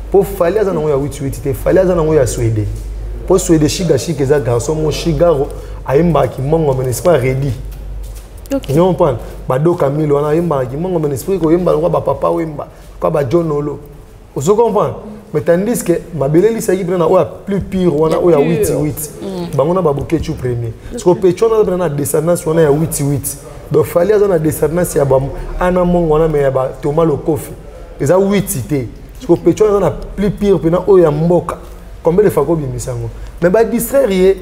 [SPEAKER 1] mpo Fally aza nango ya witi witi te. Fally aza nango ya Swede, mpo Swede shiga shika eza garçon mo shigaro ayembaka mongo, mais n'est pas ready. Ozo comprendre? Badoka milo wana ayembaka kimongo, mais esprit koyemba lokwa bapapa oyemba kwa bajohn olo. Ozo comprendre? Mais tandis que mabele elisaki mpena na oyo ya plus pire wana, oyo ya
[SPEAKER 2] pure.
[SPEAKER 1] witi witi, bango na babukechu premier, parce que pecho wana aza mpena na descendance wana ya witi witi. Donc Fally aza na descendance ya ba ana mongo wana, mais ya ba Thomas Lokofi eza witi te, parce que pecho wana aza na plus pire mpena oyo ya mboka. Combien de fois kobimisa yango, mais badistraire ye,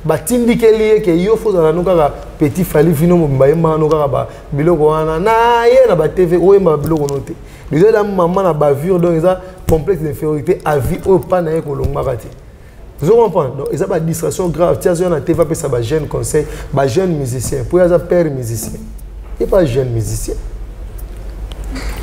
[SPEAKER 1] batindikeli ye ke yo fozala no kaka petit Fally vino mobimba, yembaka no kaka biloko wana na ye na batv, oyembaka biloko no te. Déjà eza mama na bavure, donc eza complexe d'infériorité à vie oyo pa na ye kolongwaka te. Ozo comprendre? Donc eza badistraction grave. Ti azoya na tv apesa bajeune conseil, bajeune musicien, po ye aza père musicien, ye pas jeune musicien.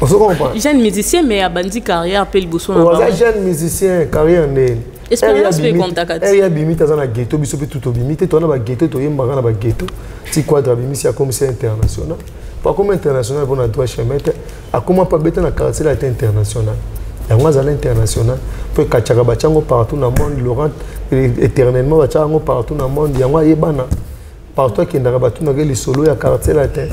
[SPEAKER 1] Ozo comprendre?
[SPEAKER 2] Jeune musicien, mais abandi carrière mpe liboso na
[SPEAKER 1] oza
[SPEAKER 2] bango.
[SPEAKER 1] Jeune musicien, carrière ndeni?
[SPEAKER 2] Expérience mpe ekontaka te.
[SPEAKER 1] Eri abimi te, aza na ghetto. Biso mpe tu tobimi te, toza na baghetto, toyembaka na baghetto. Ti Quadre abimisi, akomisi international, po akoma international mpo na droit chemin te, akoma mpo abeta na Quartier Latin international. Yango azala international mpo ekatiaka batiango partout na monde. Laurent éternellement batiaka yango partout na monde, yango ayebana partout, akendaka, batunaka lisolo ya Quartier Latin.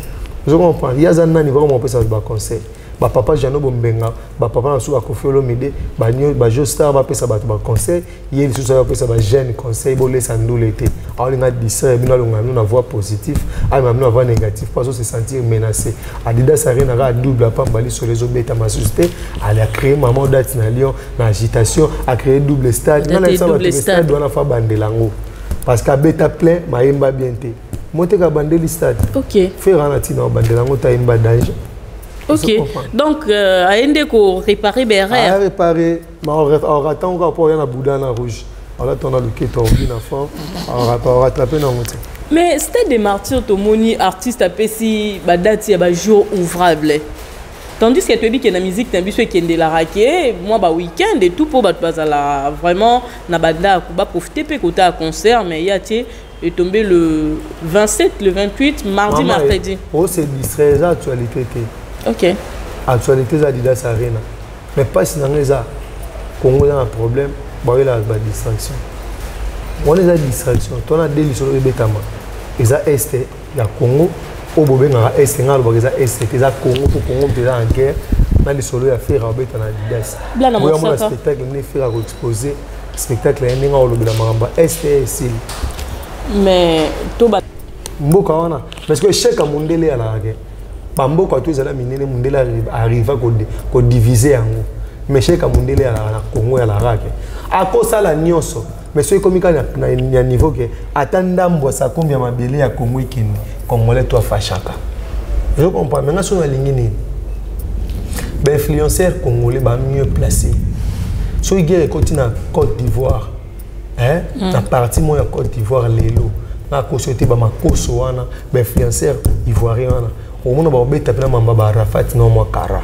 [SPEAKER 1] Ozo comprendre? Ye aza nani vraiment opesa bato baconseil? Bapapa Jano Bombenga, bapapa na biso baKoffi Olomide, baJostar, bapesa bato baconseil. Ye lisusu ayo apesa bajeune conseil, bolesa ndule te. Aolinga distraire bino, alonga bino na voie positif, amema bino na voie négatif, po azo se sentir menacé. Adidas Arena kaka double apamba, lisolo ezobeta masusu te. Ale acréé mama date na Lyon na agitation, acréé double stade.
[SPEAKER 2] Date
[SPEAKER 1] Nga nayebisa
[SPEAKER 2] double
[SPEAKER 1] bato ke
[SPEAKER 2] stade.
[SPEAKER 1] Stade wana fa bandela yango, parce que abeta plein, mayemba bien te, moteka abandeli stade. Ferre wana ntina obandela yango, tayemba danger.
[SPEAKER 2] Ok, donc ayende ko réparer baerreur.
[SPEAKER 1] Aréparé, mais aorata ngo kaka mpo oya na buda na rouge, alata na loketo, aobi na fort, aorattrape nango te.
[SPEAKER 2] Mais Stade des Martyrs, tomoni artiste apesi badate ya bajour ouvrable, tandis que toyebi ke na musique na biso ekendelaka ke mwa baweekend et tout, mpo bato bazala vraiment na bandako, baprofite mpe kota ya concert. Mais ye atie etombé le 27, le 28, mardi,
[SPEAKER 1] Mama,
[SPEAKER 2] mercredi.
[SPEAKER 1] Ose distraire, eza actualité te. Actualité eza Adidas Arena. Mais mpasi na ngo eza Congo eza na problème, baoyelaka badistraction wana, eza distraction. Tona de lisolo ebetama eza Est ya Congo oyo bobengaka Est. Ngai alobaka eza Est te, eza Congo, mpo Congo mpe eza en guerre na lisolo ya Ferre obeta na Adidas.
[SPEAKER 2] Blana
[SPEAKER 1] Oyo amona
[SPEAKER 2] Mosaka.
[SPEAKER 1] Spectacle nde Ferre akoexpose spectacle ye ndenge akolobela makambo ya Est esili.
[SPEAKER 2] Mais to ba
[SPEAKER 1] Mboka wana, parce que échec ya mondele alaka ke bamboka to ezala minene, mondele arriva kodivise yango. Mais échec ya mondele alaka na Congo, alaka ke akosala nyonso, mais soki ekomi kaka na niveau ke ata ndambo ya sakombi ya mabele ya Congo ekende, Congolais to afashaka. Je comprends. Mais nga soki nalingi nini, bainfluenceur congolais ba mieux placé, soki guerre ekoti na Côte d'Ivoire, hein? Na parti moko ya Côte d'Ivoire lelo, nakoso ete bamakoso wana, bainfluenceur ivoirien wana, omona baobeta mpena mamba baarafat na mwa kara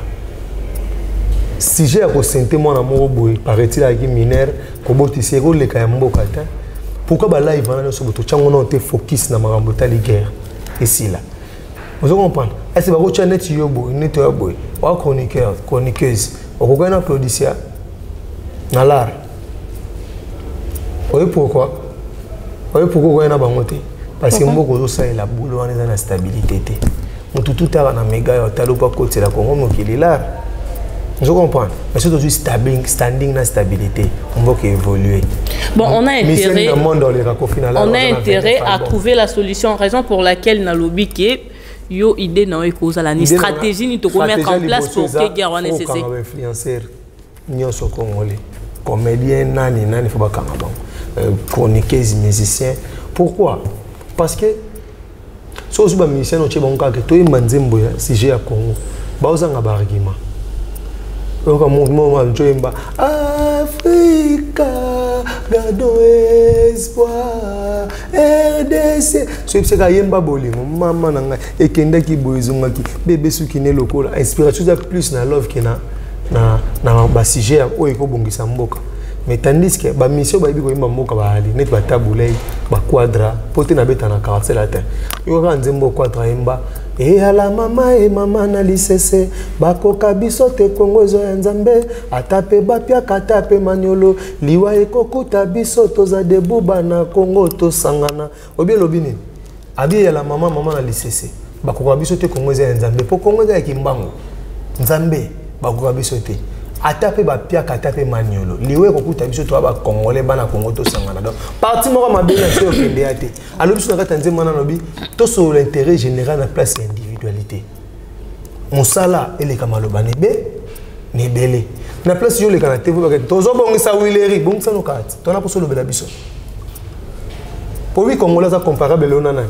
[SPEAKER 1] sujet ya kosente mwana moko boye, paraît-il ayaki mineur, kobotisa ekoleka ya mboka te. Pourquoi balive wana nyonso bo totyango nano te focus na makambo etali guerre esila? Ozo comprendre? Est-ce que bakotya neti yo boye, neti oya boye, oa chroniqueur, chroniqueuse, okokani na Claudicia na lar? Oye pourquoi? Oye pourquoi okoki na bango te? Parce que mboka ozosalela boulot wana eza na stabilité te. Motu tutaka na mega ya otala mpo akotela Kongo mokili lar. Ozo comprendre? Mais soki tozwi standing na stabilité, mboka évolue.
[SPEAKER 2] Bon, on a intérêt,
[SPEAKER 1] na monde oleka Kofi na
[SPEAKER 2] on a intérêt à trouver la solution, raison pour laquelle nalobi ke yo idée na yo ekozala ni stratégie ni toko mettre en place pour que guerre wana cesse.
[SPEAKER 1] Okanga bainfluenceur nyonso congolais, comédien, nani nani, fo bakanga bango, chroniqueuse, musicien. Pourquoi? Parce que soki ozwi bamusicien, otie bango kaka toyemba nzembo ya sujet ya Congo, baozanga baargument. Oyoka moma nzoyemba "Afrika, gardons espoir, RDC". So yebisaka yemba bolingo, mama na ngai ekendaki boye, ezongaki bebe suki ne lokola inspiration eza plus na love ke na basujet oyo ekobongisa mboka. Mais tandis que bamission bayebi koyemba mboka, baali neti batabulei, baquadra, mpo te nabeta na Quartier Latin. Yo kaka nzembo Quadra yemba eyala mama e mama na lisese, bakoka biso te, Kongo ezo ya Nzambe, ata mpe bapiaka, ata mpe maniolo, liwa ekokuta biso, toza debu bana Kongo, tosangana. Obi elobi nini? Abi eyala mama, mama na lisese, bakoka biso te, Kongo eza ya Nzambe, mpo Kongo eza ya Kimbangu, Nzambe, bakoka biso te, ata mpe bapiaka, ata mpe maniolo, liwa ekokuta biso, toya bacongolais, bana Kongo, tosangana. Donc parti moko mabe na se okende ya te. Alobi so na kati ya nzembo wana, alobi tosolola intérêt général na place ya individualité, mosala eleka maloba nebe na ebele. Na place yo oleka na TV bakati tozobongisa wileri, bongisa no kati tona mposo olobela biso. Po wi Congolais aza comparable lelo na nani?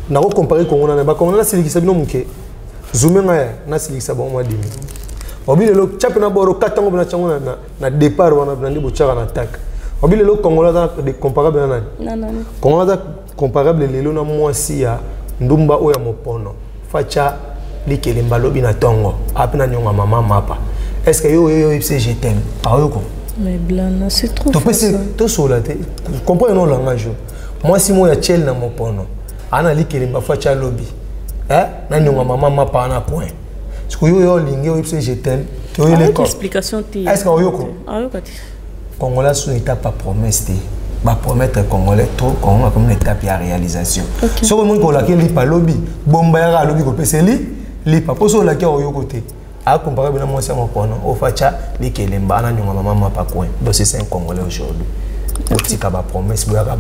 [SPEAKER 1] Nakocompare Congo na nani? Bacongolais, nasilikisa bino moke, zume ngai nasilikisa bango mwa dimi. Obi lelo tya mpe na boro katango mpe na tiango na départ wana na nde botyaka na attaque. Obi lelo Congolais aza comparable na nani? Congolais aza comparable lelo na mwasi ya ndumba oyo ya mopono, fatya likelemba alobi na ntongo ape na niongo ya mama mapa. Est ce que yo oyo oyebisi "je t'aime", aoyoko?
[SPEAKER 2] Mais Blana, c'est trop.
[SPEAKER 1] Topesi tosola te, comprendre no langage oyo. Mwasi moko ya tiele na mopono ana likelemba, fatya alobi na niongo ya mama mapa wana, point. Sikoyo oyo olingi oyebisi "je t'aime".
[SPEAKER 2] Explication te.
[SPEAKER 1] Est ce que oyoko?
[SPEAKER 2] Ayoka te.
[SPEAKER 1] Congolais sous étape ya promesse te. Bapromettre Congolais trop. Congo akomi na étape ya réalisation. Soki omoni kolaki lipa alobi, bomba yaka alobi kopeseli lipa, mpo so olaki oyoko te. Acompare bino mwasi ya mopono ofatya likelemba ana nyonga mama mapa, coin. Donc c'est ça un Congolais aujourd'hui. Botika bapromesse, boyaka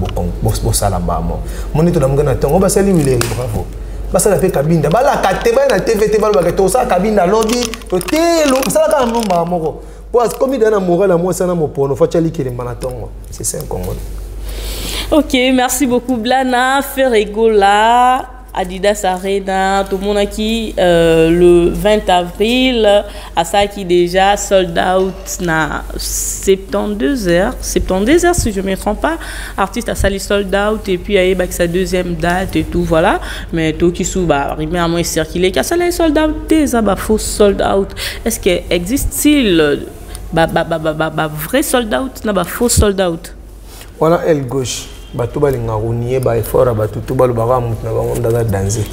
[SPEAKER 1] bosala mbamo. Moni tolamuka na ntongo, basali wileri, bravo. Basala mpe Kabinda, balaka te, baya na TV te, balobaka tosala Kabinda lobi totelo, osalaka na mbaa moko po akomi da na moral ya mwasi ana mopono fatya likelemba na ntongo. C'est ça un Congolais.
[SPEAKER 2] Ok, merci beaucoup Blana. Ferre Gola, Adidas Arena, tout le monde qui le 20 avril, asalaki déjà sold out na 72 heures, 72 heures si je ne me trompe pas. Artiste asali sold out et puis il y a sa deuxième date et tout, voilà. Mais tout qui sous bah rumeur à moins circulé qu'asali sold out, ça bah faux sold out. Est-ce que existe-t-il ba vrai sold out na ba faux sold out?
[SPEAKER 1] Wana aile gauche, bato balingaka konie baeffort ya bato to balobaka motu na bango nde aza danger.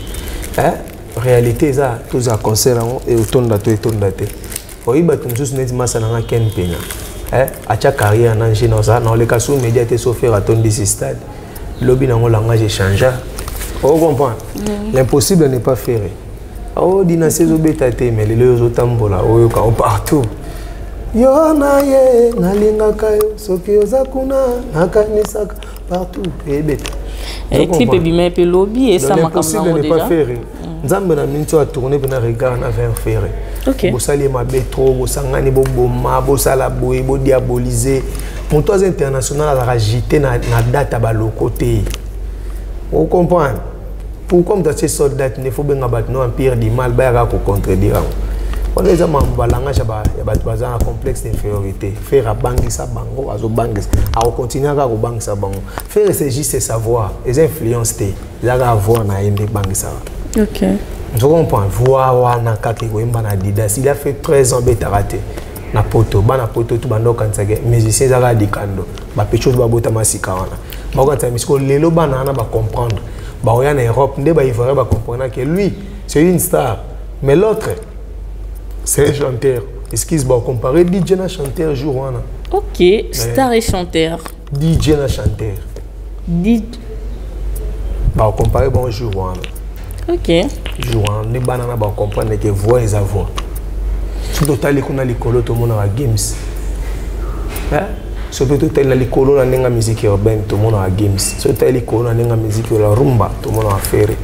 [SPEAKER 1] Réalité eza tozala concert yango eotonda to etonda te. Oyi bato mosusu neti masa nanga Ken Pena atya carrière na nge na oleka sur média te, so Ferre atondisi stade lobi nango, langage échangea. Ocomprendre? L'impossible n'est pas Ferre. O dynastie ezobeta te, mais lelo ozotambola, oyoka o partout. Yo na ye nalingaka yo, soki oza kuna nakanisaka partout, eyebeta.
[SPEAKER 2] Clip ebima mpe lobi esamaka
[SPEAKER 1] nango déjà. Ferre, Nzambe na miniti oyo atourne mpe na regard na vers Ferre. Bosali ye mabe trop, bosangani, boboma, bosala boye, bodiabolize moto aza international, azalaka jite na date ya baloko te. Ocomprendre pourquoi moto atie sold out? Nde fo benga bato no empire du mal bayaka kocontredire yango. Wana eza makambo balangage ya bato baza na complexe d'infériorité. Ferre abangisa bango, azobangisa, akocontinue kaka kobangisa bango. Ferre, c'est juste savoir, eza influence te, eza kaka voix na ye nde ebangisaka. Ozo comprendre? Voix wana kaka ekoyemba na Adidas. Il a fait 13 ans betaka te na poto. Bana poto tu banda okanisaka musicien eza kaka dikando, bapetits oyo babotama sika wana bakokanisa misiko. Lelo bana wana bacomprendre. Baoya na Europe nde baivoirien bacomprena que lui, c'est une star, mais l'autre, c'est un chanteur. Excuse, bacompare DJ na chanteur jour wana.
[SPEAKER 2] Ok, star et chanteur.
[SPEAKER 1] DJ na chanteur. Bacompare bon jour wana. Jour wana nde bana na bacomprendre ke voix eza voix. Soki totali kuna likolo, tomonaka Gims. Soki totali na likolo na ndenge ya musique urbaine, tomonaka Gims. Soki totali likolo na ndenge ya musique ya rumba, tomonaka Ferre.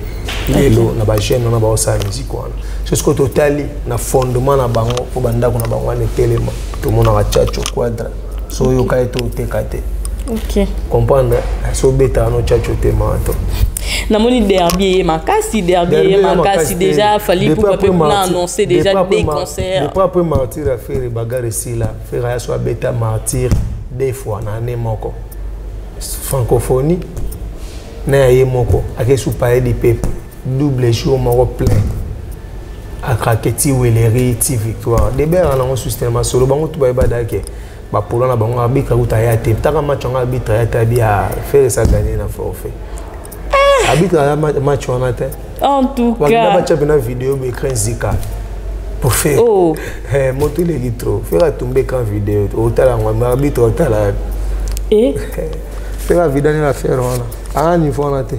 [SPEAKER 1] Lelo na bajeune wana baosala musique wana, so soki totali na fondement na bango, mpo bandako na bango wana etelema, tomonaka Tchatcho Quadra. So oyoka ye to oteka te. Comprendre, so obetaka no Tchatcho te, maa to.
[SPEAKER 2] Namoni derby eye makasi, derby eye makasi déjà. Fally Ipupa mpe kuna annoncé déjà des concerts.
[SPEAKER 1] Depuis après Martyr ya Ferre, bagarre esila. Ferre aya so abeta Martyr deux fois na année moko, francophonie na ya ye moko, ake su Palais du Peuple, double jour moko plein, akrake ti weleri ti victoire debera nango système solo. Bango tu bayeba ke bapola na bango. Arbitre kuta aya te, taka match yango, arbitre aya te. Abi Ferre esa gagné na forfait, arbitre aya match wana te.
[SPEAKER 2] En tout cas,
[SPEAKER 1] batya mpe na video bo écran zika po Ferre.
[SPEAKER 2] Oh.
[SPEAKER 1] Moto eleki trop. Ferre atumba écran video, otala yango, arbitre otala.
[SPEAKER 2] Et
[SPEAKER 1] Ferre avidani na Ferre wana aa niveau wana te.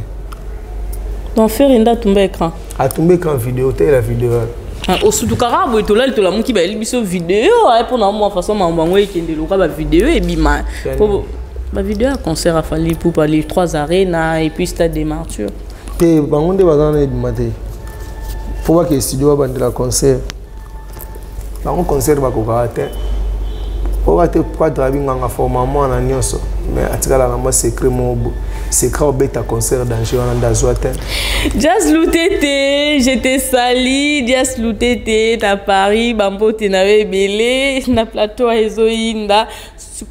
[SPEAKER 2] Donc Ferre nde atumba écran?
[SPEAKER 1] Atumba écran video, otala video wana.
[SPEAKER 2] Osutukaka boye, tolali, tolamuki, bayeli biso video mpona mwa façon makambo yango ekende loka bavideo ebima. Po bavideo ya concert ya Fally Ipupa, les trois arena et puis Stade des Martyrs.
[SPEAKER 1] Te, bango nde baza wana, ebima te. Fo bake studio, babandela concert. Bango concert bakokaka te, po bate Quadra abinganga forma mwana nyonso, mais atikala na mwa secret moko boye, secret obeta concert danger wana nde azwa te.
[SPEAKER 2] Jazz Lutete, je te salue. Jazz Lutete na Paris, bambote na yo ebele na plateau ezoyinda.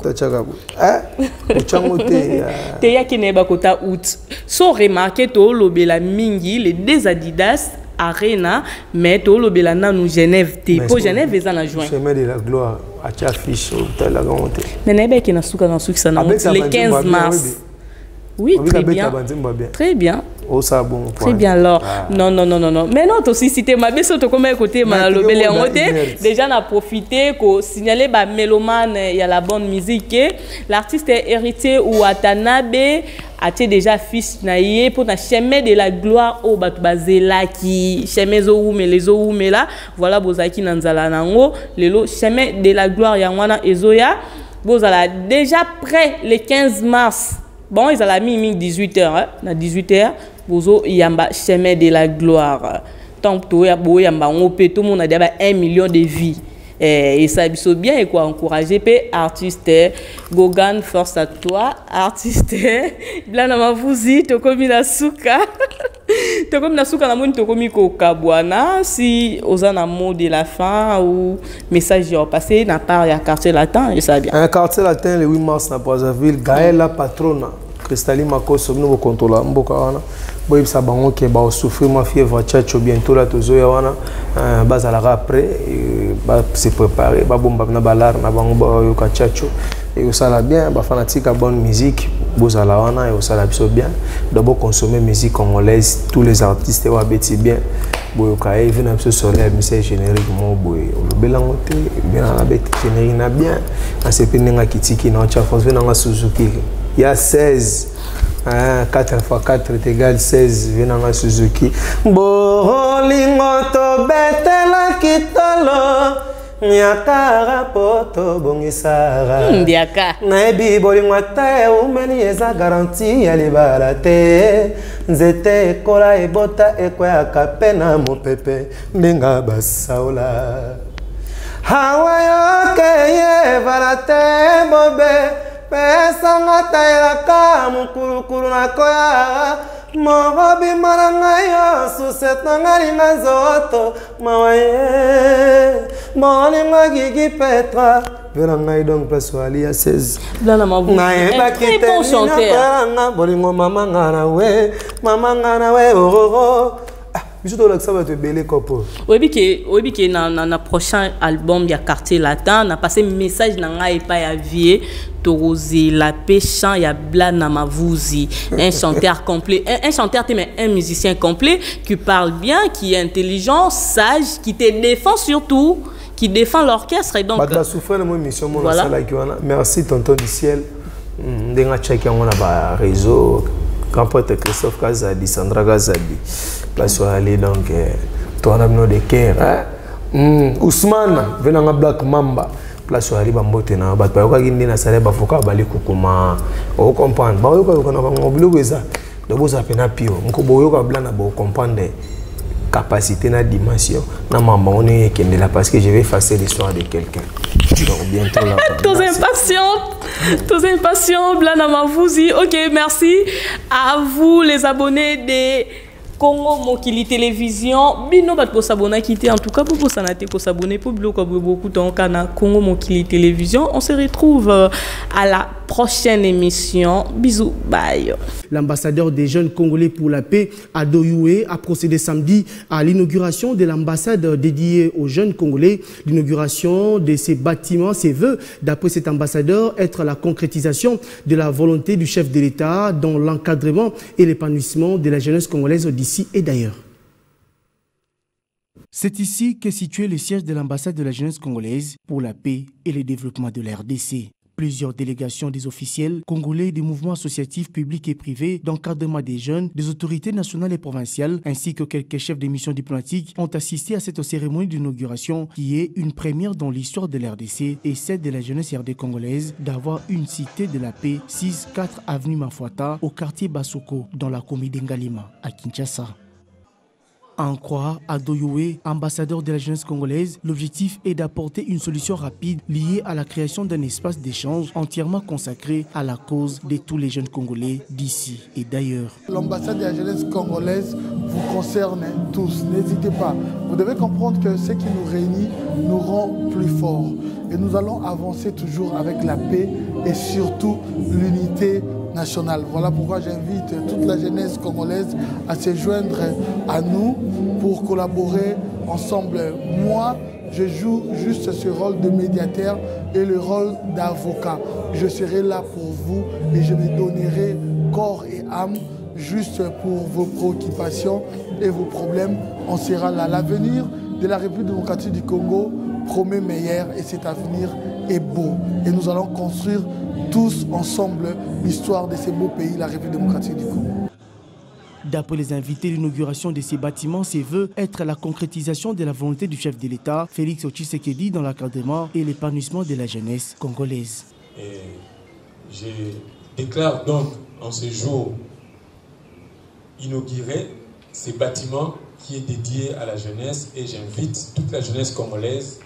[SPEAKER 1] Tatiaka boye otyango te.
[SPEAKER 2] Te, yaki na yeba kota août. So remarqué, toolobela mingi les deux Adidas Arena, mais toolobela nanu Genève te, po Genève eza na juin.
[SPEAKER 1] Chemin de la gloire, atia affiche, otalaka yango te.
[SPEAKER 2] Mais nayebaki na suka na sukisa na le 15 mars. Oui, très bien. Très bien.
[SPEAKER 1] Osala bongo.
[SPEAKER 2] Très bien alors. Ah. Non, non, non, non, non. Mais non, aussi cité ma beso to comme côté malobele yango te. Déjà na profité ko signaler ba mélomane ya la bonne musique. L'artiste Héritier Watanabe atie déjà fils na ye pour na chemin de la gloire o bato bazelaki, chemin ezowumela, ezowumela. Voilà, bozalaki na nzala nango. Lelo chemin de la gloire yango wana ezoya. Bozala déjà prêt le 15 mars. Bon, ezala mingi 18h, hein? Na 18h bozo yamba chemin de la gloire. Tant toya boyamba yango mpe tomona dia ba 1 million de vues. Et ça biso bien et quoi, encourager pe artiste Gogan, force à toi artiste Blana Mavuzi. Tokomi na suka, tokomi na suka, namoni tokomi kokabwana. Si oza na mot de la fin ou message ya passé na part ya Quartier Latin, esa bien.
[SPEAKER 1] Un Quartier Latin le 8 mars na Brazzaville. Gaël la patrona, Cristali Makoso, bino bokontrola mboka wana, boyebisa bango ke baosouffrir mwa fièvre Tchatcho bientôt la tozoya wana. Bazalaka après base préparer, babomba na balare na bango, bayoka Tchatcho, ekosala bien. Bafanatique ya bonne musique, bozala wana, ekosala biso bien. Donc boconsommer musique congolaise, tous les artistes oyo abeti bien, boyoka ye. Vi na biso Soleil abimisa générique moko boye, olobelango te bien, abeti générique na bien, nasepi ndenge akitiki na otya France. Vi nanga Suzuki ya 16, 4 fois 4 est égal 16. Vi nanga Suzuki, bolingo tobetelaki tolo miakara po tobongisaka.
[SPEAKER 2] Ndiaka.
[SPEAKER 1] Nayebi bolingo ata eumeli, eza garantie ya libala te. Nzete ekola, ebota, ekweyaka mpe na mopepe ndenge basaola. Hawa yoke evala te, bobe pesanga tayelaka mokulukulu nakoya mokobima na ngai yo susetanga linga nzoto mawa ye bolingo Gigi Petra mpe na ngai. Donc place wali ya 16.
[SPEAKER 2] Blana Mavuzi, un
[SPEAKER 1] Nayebaki
[SPEAKER 2] très bon chanteur.
[SPEAKER 1] te bolingo mama nga na we, mama nga na we ororo. Ah, Biso tolakisa bato ebele kopo.
[SPEAKER 2] Oyebi ke na prochain album ya Quartier Latin, na passe message na ngai epai ya vie, tokozela mpe chant ya Blana Mavuzi, un chanteur complet, un chanteur te, mais un musicien complet qui parle bien, qui est intelligent, sage, qui te défend, surtout qui défend l'orchestre, et donc
[SPEAKER 1] Bato basouffrir na mo émission mo nasalaki wana. Merci, tonton du ciel, ndenge atiaki yango na baréseau. Grand prêtre Christophe Kazadi, Sandra Kazadi, place oyo ali. Donc towana bino de cœur. Ousmane venanga, Black Mamba, place oyo ali, bambote na bato bayokaki nde nasala bavoka bali kokoma ocomprendre, bayokayoka na bango biloko eza. Donc bozala mpena pio moko, boyoka Blana, bocomprendre capacité na dimension na mamba ngo ndenge ekendela, parce que je vais effacer l'histoire de quelqu'un. Donc bientôt là.
[SPEAKER 2] Tous impatients, tous impatients, Blana Mavuzi. Ok, merci à vous les abonnés de Congo Mokili Télévision. Bino bat pour s'abonner quitter en tout cas pour s'abonner, pour s'abonner pour bloquer beaucoup donc na Congo Mokili Télévision. On se retrouve à la prochaine émission. Bisous, bye.
[SPEAKER 3] L'ambassadeur des jeunes Congolais pour la paix, Ado Yuhe, a procédé samedi à l'inauguration de l'ambassade dédiée aux jeunes Congolais. L'inauguration de ces bâtiments, ses vœux, d'après cet ambassadeur, être la concrétisation de la volonté du chef de l'État dans l'encadrement et l'épanouissement de la jeunesse congolaise d'ici et d'ailleurs. C'est ici qu'est situé le siège de l'ambassade de la jeunesse congolaise pour la paix et le développement de la RDC. Plusieurs délégations des officiels congolais, des mouvements associatifs publics et privés, d'encadrement des jeunes, des autorités nationales et provinciales, ainsi que quelques chefs de missions diplomatiques ont assisté à cette cérémonie d'inauguration qui est une première dans l'histoire de la RDC et celle de la jeunesse RD congolaise d'avoir une cité de la paix, 6-4 avenue Mafuata, au quartier Basoko, dans la commune d'Ngaliema, à Kinshasa. En croit Ado Yuhe, ambassadeur de la jeunesse congolaise, l'objectif est d'apporter une solution rapide liée à la création d'un espace d'échange entièrement consacré à la cause de tous les jeunes Congolais d'ici et d'ailleurs.
[SPEAKER 4] L'ambassade de la jeunesse congolaise vous concerne tous. N'hésitez pas. Vous devez comprendre que ce qui nous réunit nous rend plus forts. Et nous allons avancer toujours avec la paix et surtout l'unité nationale. Voilà pourquoi j'invite toute la jeunesse congolaise à se joindre à nous pour collaborer ensemble. Moi, je joue juste ce rôle de médiateur et le rôle d'avocat. Je serai là pour vous et je me donnerai corps et âme juste pour vos préoccupations et vos problèmes. On sera là. L'avenir de la République démocratique du Congo promet meilleur et cet avenir est beau. Et nous allons construire tous ensemble l'histoire de ces beaux pays, la République démocratique du Congo.
[SPEAKER 3] D'après les invités, l'inauguration de ces bâtiments se veut être la concrétisation de la volonté du chef de l'État, Félix Tshisekedi, dans l'encadrement et l'épanouissement de la jeunesse congolaise.
[SPEAKER 5] Et je déclare donc en ce jour inaugurer ces bâtiments qui est dédié à la jeunesse et j'invite toute la jeunesse congolaise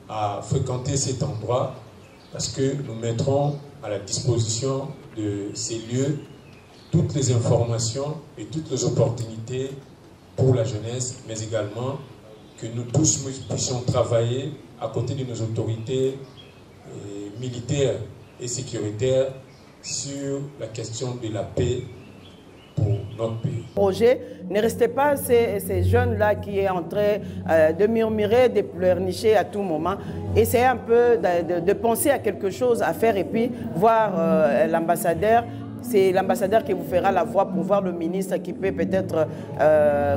[SPEAKER 5] à fréquenter cet endroit parce que nous mettrons à la disposition de ces lieux toutes les informations et toutes les opportunités pour la jeunesse, mais également que nous tous puissions travailler à côté de nos autorités militaires et sécuritaires sur la question de la paix pour notre pays.
[SPEAKER 6] Projet, ne restez pas ces jeunes-là qui est en train de murmurer, de pleurnicher à tout moment. Essayez un peu de penser à quelque chose à faire et puis voir l'ambassadeur. C'est l'ambassadeur qui vous fera la voie pour voir le ministre qui peut peut-être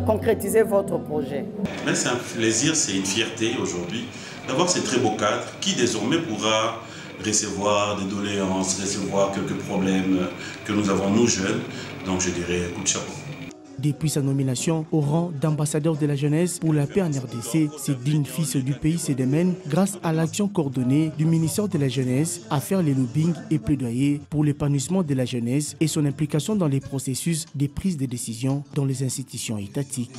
[SPEAKER 6] concrétiser votre projet.
[SPEAKER 7] Mais c'est un plaisir, c'est une fierté aujourd'hui d'avoir ces très beaux cadres qui désormais pourra recevoir des doléances, recevoir quelques problèmes que nous avons, nous jeunes. Donc je dirais coup de chapeau.
[SPEAKER 3] Depuis sa nomination au rang d'ambassadeur de la jeunesse pour la paix en RDC, ce digne fils du pays se démène grâce à l'action coordonnée du ministère de la Jeunesse à faire les lobbying et plaidoyer pour l'épanouissement de la jeunesse et son implication dans les processus de prise de décision dans les institutions étatiques.